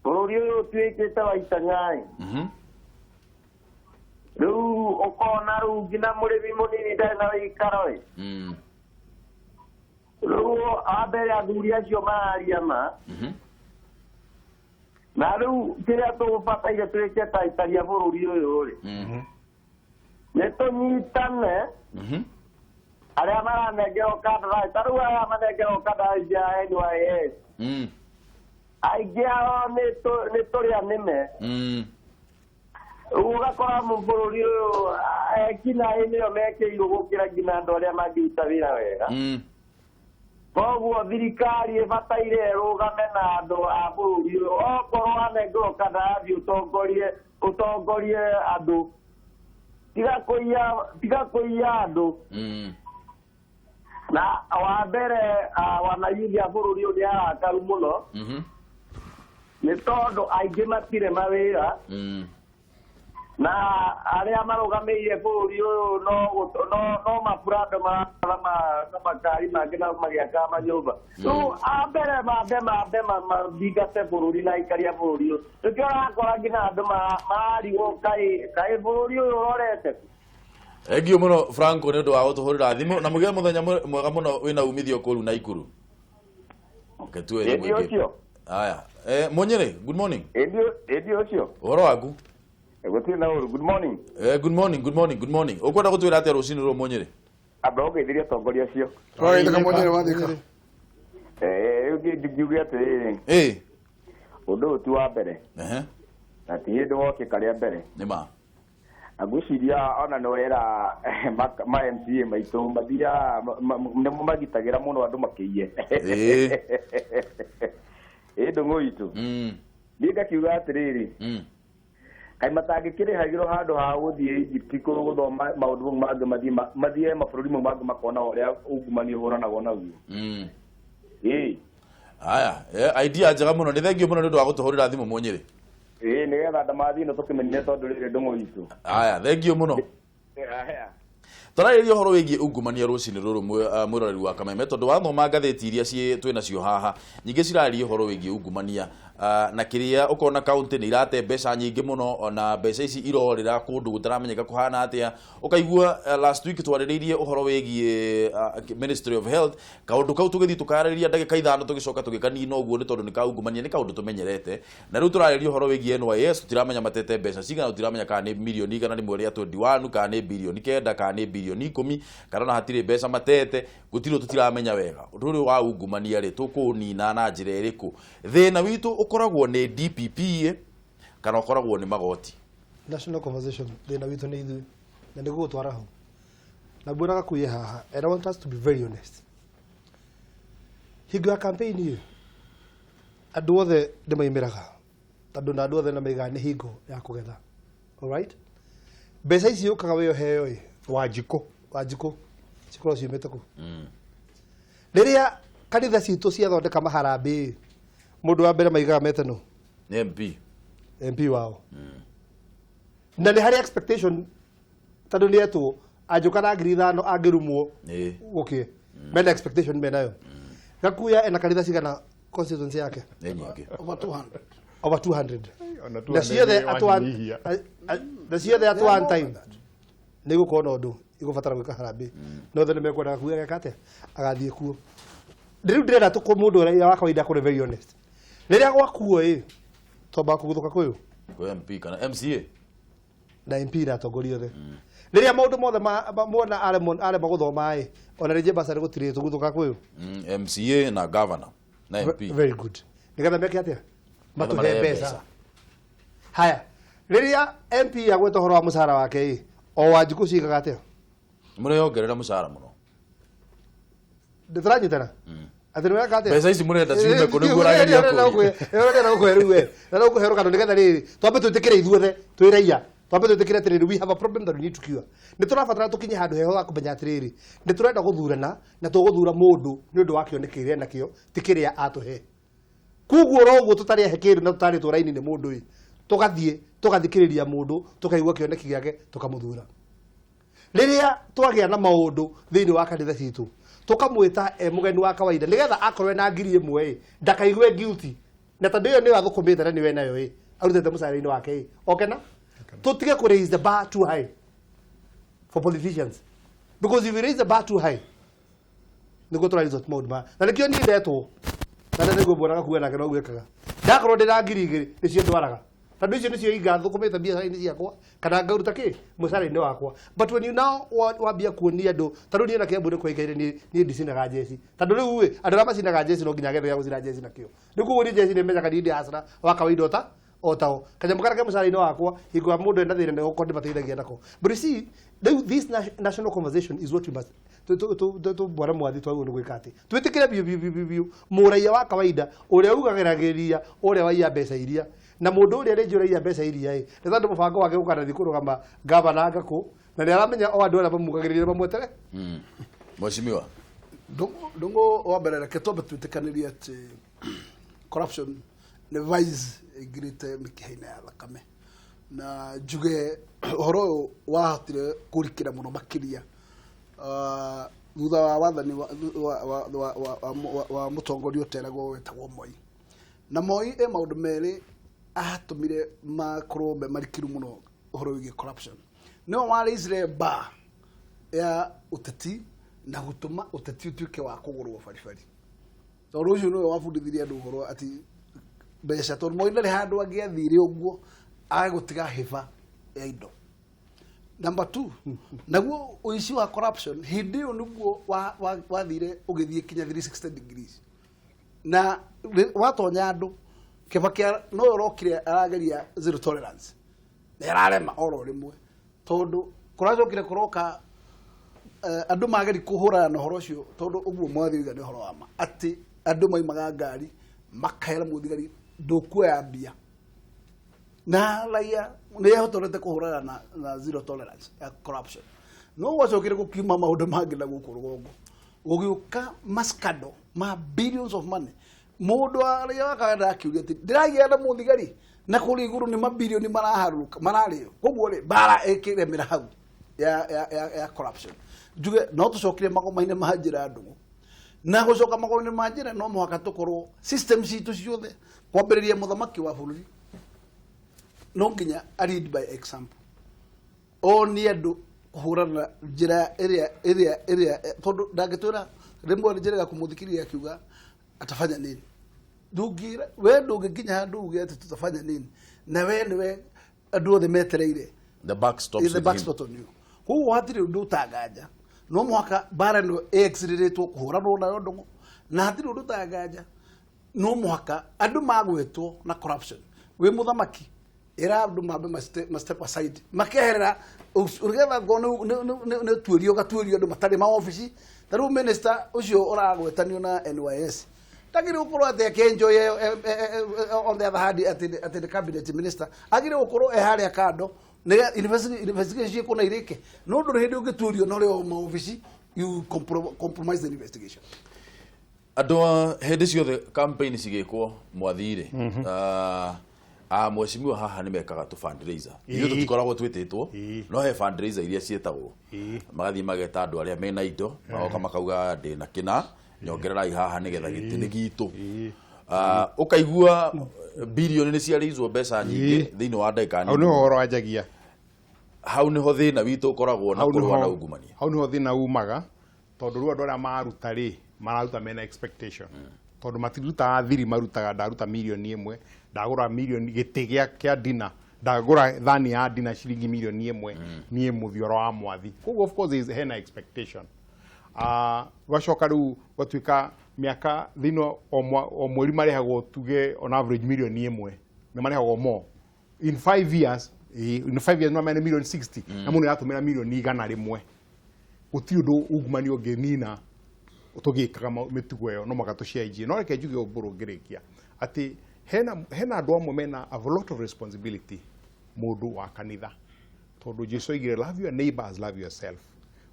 S9: bũrũri ũyũ ũtuĩkĩte wa itang'ai. Rĩu ũkona rĩu nginya mũrĩmi mũnini ndarĩ na wĩikaro ĩ. Rĩu ambere athuri acio mararia ma. Na rĩu kĩrĩa tũbataire twĩke ta itaria bũrũri ũyũ rĩ, nĩ tũnyitane arĩa maranengerwo kandarathi, ta rĩu aya manengerwo kandarathi cia NYS, aingĩ ao nĩ tũrĩa nĩme. Rĩu ũgakora bũrũri ũyũ ekinaĩ nĩo mekĩirwo gũkĩra nginya andũ arĩa mangĩruta wĩra wega. Koguo thirikari ĩbataire ĩrũgame na andũ a bũrũri ũyũ. Okorwo wanengerwo kandarathi ũtongorie andũ. Tiga kũiya andũ. Na wa mbere wanayuthi a bũrũri ũyũ nĩ arakaru mũno. Nĩ tondũ aingĩ matirĩ mawĩra. Na arĩa marũgamĩire bũrũri ũyũ no maburando na makari mangĩ na magĩaka manyũmba. Rĩu a mbere mambe mathingate bũrũri na aikari a bũrũri ũyũ. Nĩkĩo ũrakora nginya andũ mararigwo kaĩ bũrũri ũyũ ũrorete.
S1: Thank you mũno Franco nĩ ũndũ wa gũtũhũrĩra thimũ na mũgĩe mũthenya mwega mũno wĩna umithio kũu Naikuru. Okay, tuwe thimũ ĩngĩ. Haya. Monyere, good morning.
S10: Ĩndi ũcio.
S1: Ũhoro waku?
S10: Gũtirĩ na ũru. Good morning.
S1: Good morning, good morning, good morning. Ũkwenda gũtwĩra atĩa rũcinĩ rũrũ Monyere?
S10: Amba ũgeithirie atongoria acio.
S3: Tũrageithĩka Monyere wathĩka.
S10: Rĩu ngiuge atĩrĩrĩ. Ũndũ ũyũ ti wa mbere. Na ti hĩndĩ wokĩka rĩa mbere.
S1: Nĩ ma.
S10: Na ngwĩciria ona nĩ wera ma MCA maitũ mathiaga nĩmo magitagĩra mũno andũ makĩiye. Ĩ ndũng'ũ itũ. Niĩ ngakiuga atĩrĩrĩ. Kaĩ matangĩkĩrĩhagĩrwo handũ ha gũthiĩ Egypt gũthoma maũndũ mau mangĩ mathiĩ mabũrũri mau mangĩ makona ũrĩa ungumania ũhũranagwo naguo. Ĩĩ.
S1: Haya, idea njega mũno. Nĩ thengio mũno nĩ ũndũ wa gũtũhũrĩra thimũ Monyere.
S10: Ĩĩ, nĩgetha ndamathi ĩno tũkĩmenye tondũ rĩrĩ ndũng'ũ itũ.
S1: Haya, thengio mũno.
S10: Haya.
S1: Tũrarĩrĩria ũhoro wĩgiĩ ungumania rũcinĩ rũrũ mwĩroreri wa Kameme tondũ wathoma ngathĩti iria twĩ nacio haha nyingĩ cirarĩria ũhoro wĩgiĩ ungumania na kĩrĩa ũkona kaunti nĩ irate mbeca nyingĩ mũno ona mbeca ici irorĩra kũndũ gũtaramenyeka kũhana atĩa. Ũkaigua last week twarĩrĩirie ũhoro wĩgiĩ Ministry of Health kaũndũ kau tũgĩthiĩ tũkarĩrĩria ndagĩka 5 tũgĩcoka tũgĩkanina ũguo nĩ tondũ nĩ ka ungumania nĩ kaũndũ tũmenyerete. Na rĩu tũrarĩrĩria ũhoro wĩgiĩ NYS tũtiramenya matete mbeca cigana tũtiramenya kana nĩ mirioni 121 kana nĩ birioni 9 kana nĩ birioni 10 kana ona hatirĩ mbeca matete gũtirĩ tũtiramenya wega. Ũndũ ũyũ wa ungumania rĩ tũkũũnina na njĩra ĩrĩkũ? Thĩna witũ ũkoragwo nĩ DPP kana ũkoragwo nĩ magoti?
S2: National conversation thĩna witũ nĩ ithuĩ na nĩguo gũtwara hau. Na mbona gakuye haha and I want us to be very honest. Hingo ya campaign ĩyo andũ othe nĩ maimĩraga tondũ na andũ othe nĩ maigaga nĩ hingo ya kũgetha. All right? Mbeca ici yũkaga wĩ ũheo ĩ Wanjikũ cikorwo ciumĩte kũ? Rĩrĩa kanitha citũ ciathondeka maharambĩ mũndũ wa mbere maigaga mete no
S1: nĩ MP
S2: wao. Na nĩ harĩ expectation tondũ nĩ etwo anjũka na 5,000 angĩrumwo gũkĩe mena expectation menayo. Gakuya ena kanitha cigana constituency yake?
S1: Nĩ nyingĩ.
S3: Over 200.
S2: Over 200. Na ciothe at one na ciothe at one time nĩ gũkorwo na ũndũ igũbatara gwĩka harambĩ no othe nĩ mekwenda Gakuya geka atĩa agathiĩ kuo. Rĩu ndĩrenda tũkũ mũndũ ũrĩa wa kawaida kũrĩ very honest. Rĩrĩa gwakuo ĩ twambaga kũguthũka kũyũ
S1: kwĩ MP kana MCA
S2: na MP na atongoria othe. Rĩrĩa maũndũ mothe mona arema gũthoma ĩ ona rĩngĩ basarĩ gũtirĩ tũguthũka kũyũ
S1: MCA na governor na MP.
S2: Very good. Nĩgetha meke atĩa matũhe mbeca. Haya, rĩrĩa MP agweta ũhoro wa mũcara wake ĩ o Wanjikũ cigaga atĩa?
S1: Mũreyongerera mũcara mũno.
S2: Ndĩtũranyitana? Atĩ nĩweka atĩa?
S1: Mbeca ici mũrenda ciume kũ nĩguo ũrageria kũria.
S2: Ũrenda gũkũhe rĩu we. Na gũkũhe rũgano nĩgetha rĩrĩ twambe twĩtĩkĩre ithuothe twĩ raia. Twambe twĩtĩkĩre atĩrĩrĩ we have a problem that we need to cure. Nĩ tũrabatara tũkinye handũ heho ha kũmenya atĩrĩrĩ nĩ tũrenda gũthurana na tũgũthura mũndũ nĩ ũndũ wa kĩoneki kĩrĩa enakĩo ti kĩrĩa atũhe. Koguo ro ũguo tũtarĩ ahe kĩndũ na tũtarĩtwo raini nĩ mũndũ ĩ tũgathiĩ tũgathikĩrĩria mũndũ tũkaigua kĩoneki gĩake tũkamũthura. Rĩrĩa twagĩa na maũndũ thĩinĩ wa kanitha citũ tũkamwĩta e mũgeni wa kawaida nĩgetha akorwo na 1,000 ĩ ndakaigue guilty na tondũ ĩyo nĩyo athũkũmĩte na nĩyo enayo ĩ arutĩte mũcara-inĩ wake ĩ okena tũtige kũ raise the bar too high for politicians because if you raise the bar too high nĩguo tũra resort maũndũ maya na nĩkĩo niĩ ndetwo na nĩguo mbonaga kuga nake noguo ekaga ndakorwo ndĩna 2,000 nĩcio ndwaraga tondũ icio nĩcio inga thũkũmĩte biacara-inĩ ciakwa kana ngaruta kĩ mũcara-inĩ wakwa. But when you now wambia kuonia andũ tondũ niĩ na Kĩambu nĩ kũĩkaine niĩ ndicinaga njeci tondũ rĩu ĩ andũ arĩa macinaga njeci no nginya gethe gĩa gũcina njeci nakĩo rĩu koguo niĩ njeci nĩ menyaga niĩ ndĩ hasara wa kawaida o tao kanyamũ karĩa ke mũcara-inĩ wakwa hingo ya mũndũ ena thĩna nĩgũkorwo ndĩmateithagia nako. But you see, rĩu this national conversation is what we must bwana mwathi twagĩrĩirwo nĩ gwĩka atĩ twĩtĩkĩre biũ biũ biũ biũ biũ mũraiya wa kawaida ũrĩa ugagĩragĩria ũrĩa waiya mbeca iria na mũndũ ũrĩa rĩngĩ ũraiya mbeca iria ĩ nĩ tondũ mũbango wake gũkanathiĩ kũrũgama gavana ngakũ na nĩ aramenya o andũ arĩa mamugagĩrĩria mamwetere.
S1: Mheshimiwa
S3: Ndung'u, wa mbere reke twambe twĩtĩkanĩrie atĩ corruption nĩ vice ĩingĩrĩte mĩkiha-inĩ ya thakame, na njuge ũhoro ũyũ wahotire kũrikĩra mũno makĩria thutha wa wathani wa mũtongoria ũteragwo wetagwo Moi. Na Moi e maũndũ merĩ atũmire makorwo me marikĩru mũno ũhoro wĩgiĩ corruption. Nĩwe warĩicire bar ya ũteti na gũtũma ũteti ũtuĩke wa kũgũrwo baribari, tondũ ũcio nĩwe wabundithirie andũ ũhoro atĩ mbeca, tondũ Moi ndarĩ handũ angĩathire ũguo age gũtiga hĩba ya indo. Number 2, naguo ũici wa corruption hĩndĩ ĩyo nĩguo wathire ũgĩthiĩ kinya 360 degrees, na watonya andũ Kibaki no ũrokire arageria zero tolerance na ararema oro rĩmwe, tondũ kũracokire kũroka andũ mageri kũhũrana na ũhoro ũcio, tondũ ũguo mwathi oiga nĩ ũhoro wa ma atĩ andũ maimaga ngari makahera mũthigari ndũkuoya mbia, na raia nĩ ehotorete kũhũrana na zero tolerance ya corruption. No gwacokire gũkiuma maũndũ mangĩ na gũkũ rũgongo gũgĩũka mascandal ma billions of money. Mũndũ wa raia wa kawaida akiuria atĩ ndĩragĩa na mũthigari na kũrĩa igũrũ nĩ mabilioni maraharũrũka mararĩo, koguo rĩ mbara ĩkĩremera hau ya corruption. Njuge no tũcokire magoma-inĩ ma njĩra ndũgũ, na gũcoka magoma-inĩ ma njĩra no mũhaka tũkorwo system citũ ciothe kwambĩrĩria mũthamaki wa bũrũri no nginya a lead by example, onie andũ kũhũrana njĩra ĩrĩa tondũ ndangĩtwĩra rĩmwe njĩra ya kũmũthikĩrĩria akiuga atafanya nini, ndũngĩra we ndũngĩkinya handũ uge atĩ tutafanya nini na we nĩwe andũ othe metereire.
S1: The back stops
S3: the back stops on you. Koguo hatirĩ ũndũ ũtanganja, no mũhaka mbara ĩno ĩexirĩrĩtwo kũhũranwo nayo ndũng'ũ, na hatirĩ ũndũ ũtanganja, no mũhaka andũ magwetwo na corruption. Wĩ mũthamaki ĩra andũ mambe ma step aside makeherera nĩgetha ngorwo nĩ tuĩrio gatuĩrio andũ matarĩ maobici. Ta rĩu minister ũcio ũragwetanio na NYS ndagĩrĩirwo gũkorwo atĩ akĩenjoy on the other hand atĩ nĩ cabinet minister, agĩrĩirwo gũkorwo e harĩa kando investigation ciĩkwo na irĩke, no ndũrĩ hĩndĩ ũngĩtuĩrio na ũrĩ o maobici, you compromise the investigation.
S1: Andũ a hĩndĩ ciothe campaign cigĩkwo mwathirĩ mheshimiwa haha nĩ mekaga tũ fundraiser, ithuĩ tũtikoragwo twĩtĩtwo, no he fundraiser iria ciĩtagwo, magathiĩ mageta andũ arĩa mena indo magoka makauga ndĩna kĩna nyongererai haha nĩgetha gĩtĩ nĩ gitũ. Ũkaigua bilioni nĩ ciarĩizwo mbeca nyingĩ thĩinĩ wa ndagĩka
S4: nini. Hau nĩho ũhoro wanjagia,
S1: hau nĩho thĩna witũ ũkoragwo na kũrũa na ungumania,
S4: hau nĩho thĩna umaga, tondũ rĩu andũ arĩa maruta rĩ mararuta mena expectation, tondũ matirutaga thiri, marutaga ndaruta milioni ĩmwe, ndagũra milioni gĩtĩ kĩa dina, ndagũra thani ya dina ciringi milioni ĩmwe, niĩ mũthioro wa mwathi. Koguo of course hena expectation. Gwacoka rĩu gwatuĩka mĩaka thĩinĩ o mweri marĩhagwo tuge on average milioni ĩmwe, nĩ marĩhagwo more in 5 years, in 5 years no mene milioni 60, na mũndũ aratũmĩra milioni 100. Gũtirĩ ũndũ ungumania ũngĩnina tũgĩkaga mĩtugo ĩyo, no mũhaka tũcenjie. No reke njuge ũmbũrũ ngĩrĩkia atĩ hena andũ amwe mena a lot of responsibility, mũndũ wa kanitha, tondũ Jesu oigire love your neighbor as love yourself,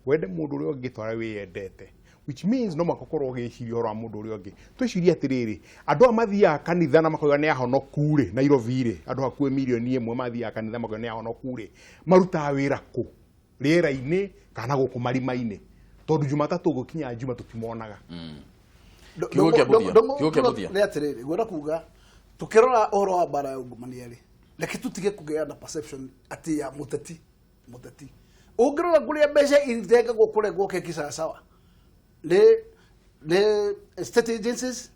S4: wende mũndũ ũrĩa ũngĩ ta ũrĩa wĩyendete, which means no mũhaka ũkorwo ũgĩciria ũhoro wa mũndũ ũrĩa ũngĩ. Twĩcirie atĩrĩrĩ, andũ aya mathiaga kanitha na makauga nĩ ahonoku rĩ, Nairobi rĩ, andũ hakuhĩ milioni ĩmwe mathiaga kanitha makauga nĩ ahonoku rĩ, marutaga wĩra kũ? Rĩera-inĩ kana gũkũ marima-inĩ? Tondũ Jumatatũ gũkinya Juma tũtimonaga.
S1: Kiugo kĩa Muthia.
S3: Nĩ atĩrĩrĩ, ngwenda kuga tukirora ũhoro wa mbara ya ungumania rĩ, reke tũtige kũgĩa na perception atĩ ya mũteti ũngĩrora kũrĩa mbeca itengagwo kũrengwo keki sawasawa nĩ state agencies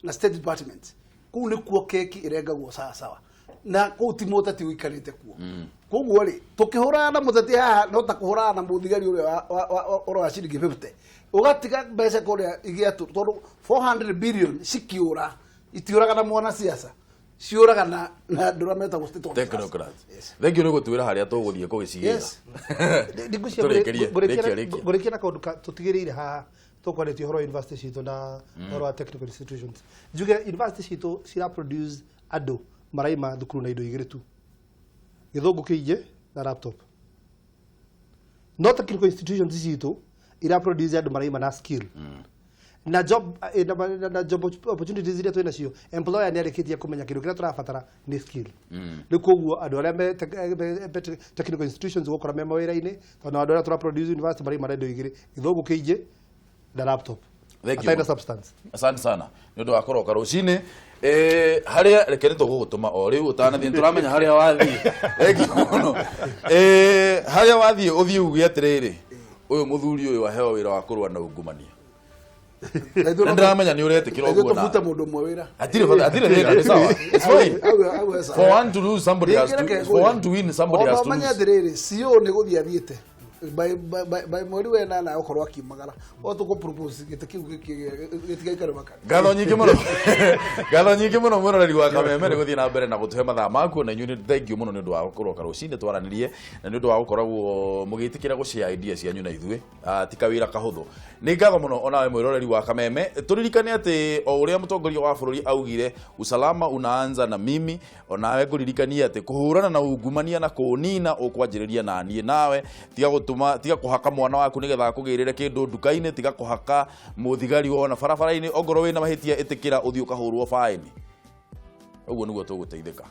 S3: na state departments, kũu nĩkuo keki ĩrengagwo sawasawa, na kũu ti mũteti ũikarĩte kuo. Koguo rĩ tũkĩhũrana na mũteti haha no ta kũhũrana na mũthigari ũrĩa wa ciringi 50, ũgatiga mbeca kũrĩa igĩatũ, tondũ 400 billion cikiũra itiũraga na mwanasiasa, Ciũraga na andũ arĩa metagwo state officers.
S1: Technocrats. Thank you nĩ gũtwĩra harĩa tũgũthiĩ kũgĩcigĩra.
S2: Yes.
S1: Tũrĩkĩrie, rĩkia, rĩkia.
S2: Ngũrĩkia na kaũndũ tũtigĩrĩire haha tũkwarĩtie ũhoro wa university citũ na ũhoro wa technical institutions. Njuge university citũ cira produce andũ maraima thukuru na indo igĩrĩ tu, gĩthũngũ kĩingĩ na laptop. No technical institutions citũ ira produce andũ maraima na skill na job na job opportunities iria twĩ nacio. Employer nĩ arĩkĩtie kũmenya kĩndũ kĩrĩa tũrabatara nĩ skill. Rĩu koguo andũ arĩa me technical institutions gũkora me mawĩra-inĩ, tondũ andũ arĩa tũra produce university maraima na indo igĩrĩ, gĩthũngũ kĩingĩ na laptop.
S1: Thank you.
S2: Atarĩ na substance.
S1: Asante sana nĩ ũndũ wa kũroka rũcinĩ. Harĩa reke nĩ tũgũgũtũma o rĩu ũtanathiĩ, nĩ tũramenya harĩa wathiĩ. Thank you mũno. Harĩa wathiĩ ũthiĩ uge atĩrĩrĩ, ũyũ mũthuri ũyũ aheo wĩra wa kũrũa na ungumania. Na ndĩramenya nĩ ũretĩkĩra
S3: Ithuĩ
S1: ũguo
S3: tũbute
S1: nawe.
S3: mũndũ ũmwe wĩra.
S1: Hatirĩ bata, hatirĩ thĩna, nĩ sawa. It's fine.
S3: Au he sawa.
S1: For one to lose, somebody has to, for one to win, somebody has to
S3: Ona ũmenye
S1: lose.
S3: atĩrĩrĩ, CEO nĩ gũthiĩ athiĩte by mweri wa ĩnana egũkorwo akiumagara o tũkũ propose gĩtĩ kĩu gĩtigaikare wakati.
S1: Ngatho nyingĩ mũno, ngatho nyingĩ mũno mwĩroreri wa Kameme nĩ gũthiĩ na mbere na gũtũhe mathaa maku, na inyuĩ nĩ thank you mũno nĩ ũndũ wa kũroka rũcinĩ twaranĩrie, na nĩ ũndũ wa gũkoragwo mũgĩtĩkĩra gũshare idea cianyu na ithuĩ. Ti kawĩra kahũthũ. Nĩ ngatho mũno onawe mwĩroreri wa Kameme. Tũririkane atĩ o ũrĩa mũtongoria wa bũrũri augire, usalama unaanza na mimi, onawe ngũririkanie atĩ kũhũrana na ungumania na kũũnina ũkwanjĩrĩria na niĩ nawe. Tiga gũtũma, tiga kũhaka mwana waku nĩgetha akũgĩrĩre kĩndũ nduka-inĩ, tiga kũhaka mũthigari wona barabara-inĩ, ongorwo wĩna mahĩtia ĩtĩkĩra ũthiĩ ũkahũrwo baĩni. Ũguo nĩguo tũgũteithĩka.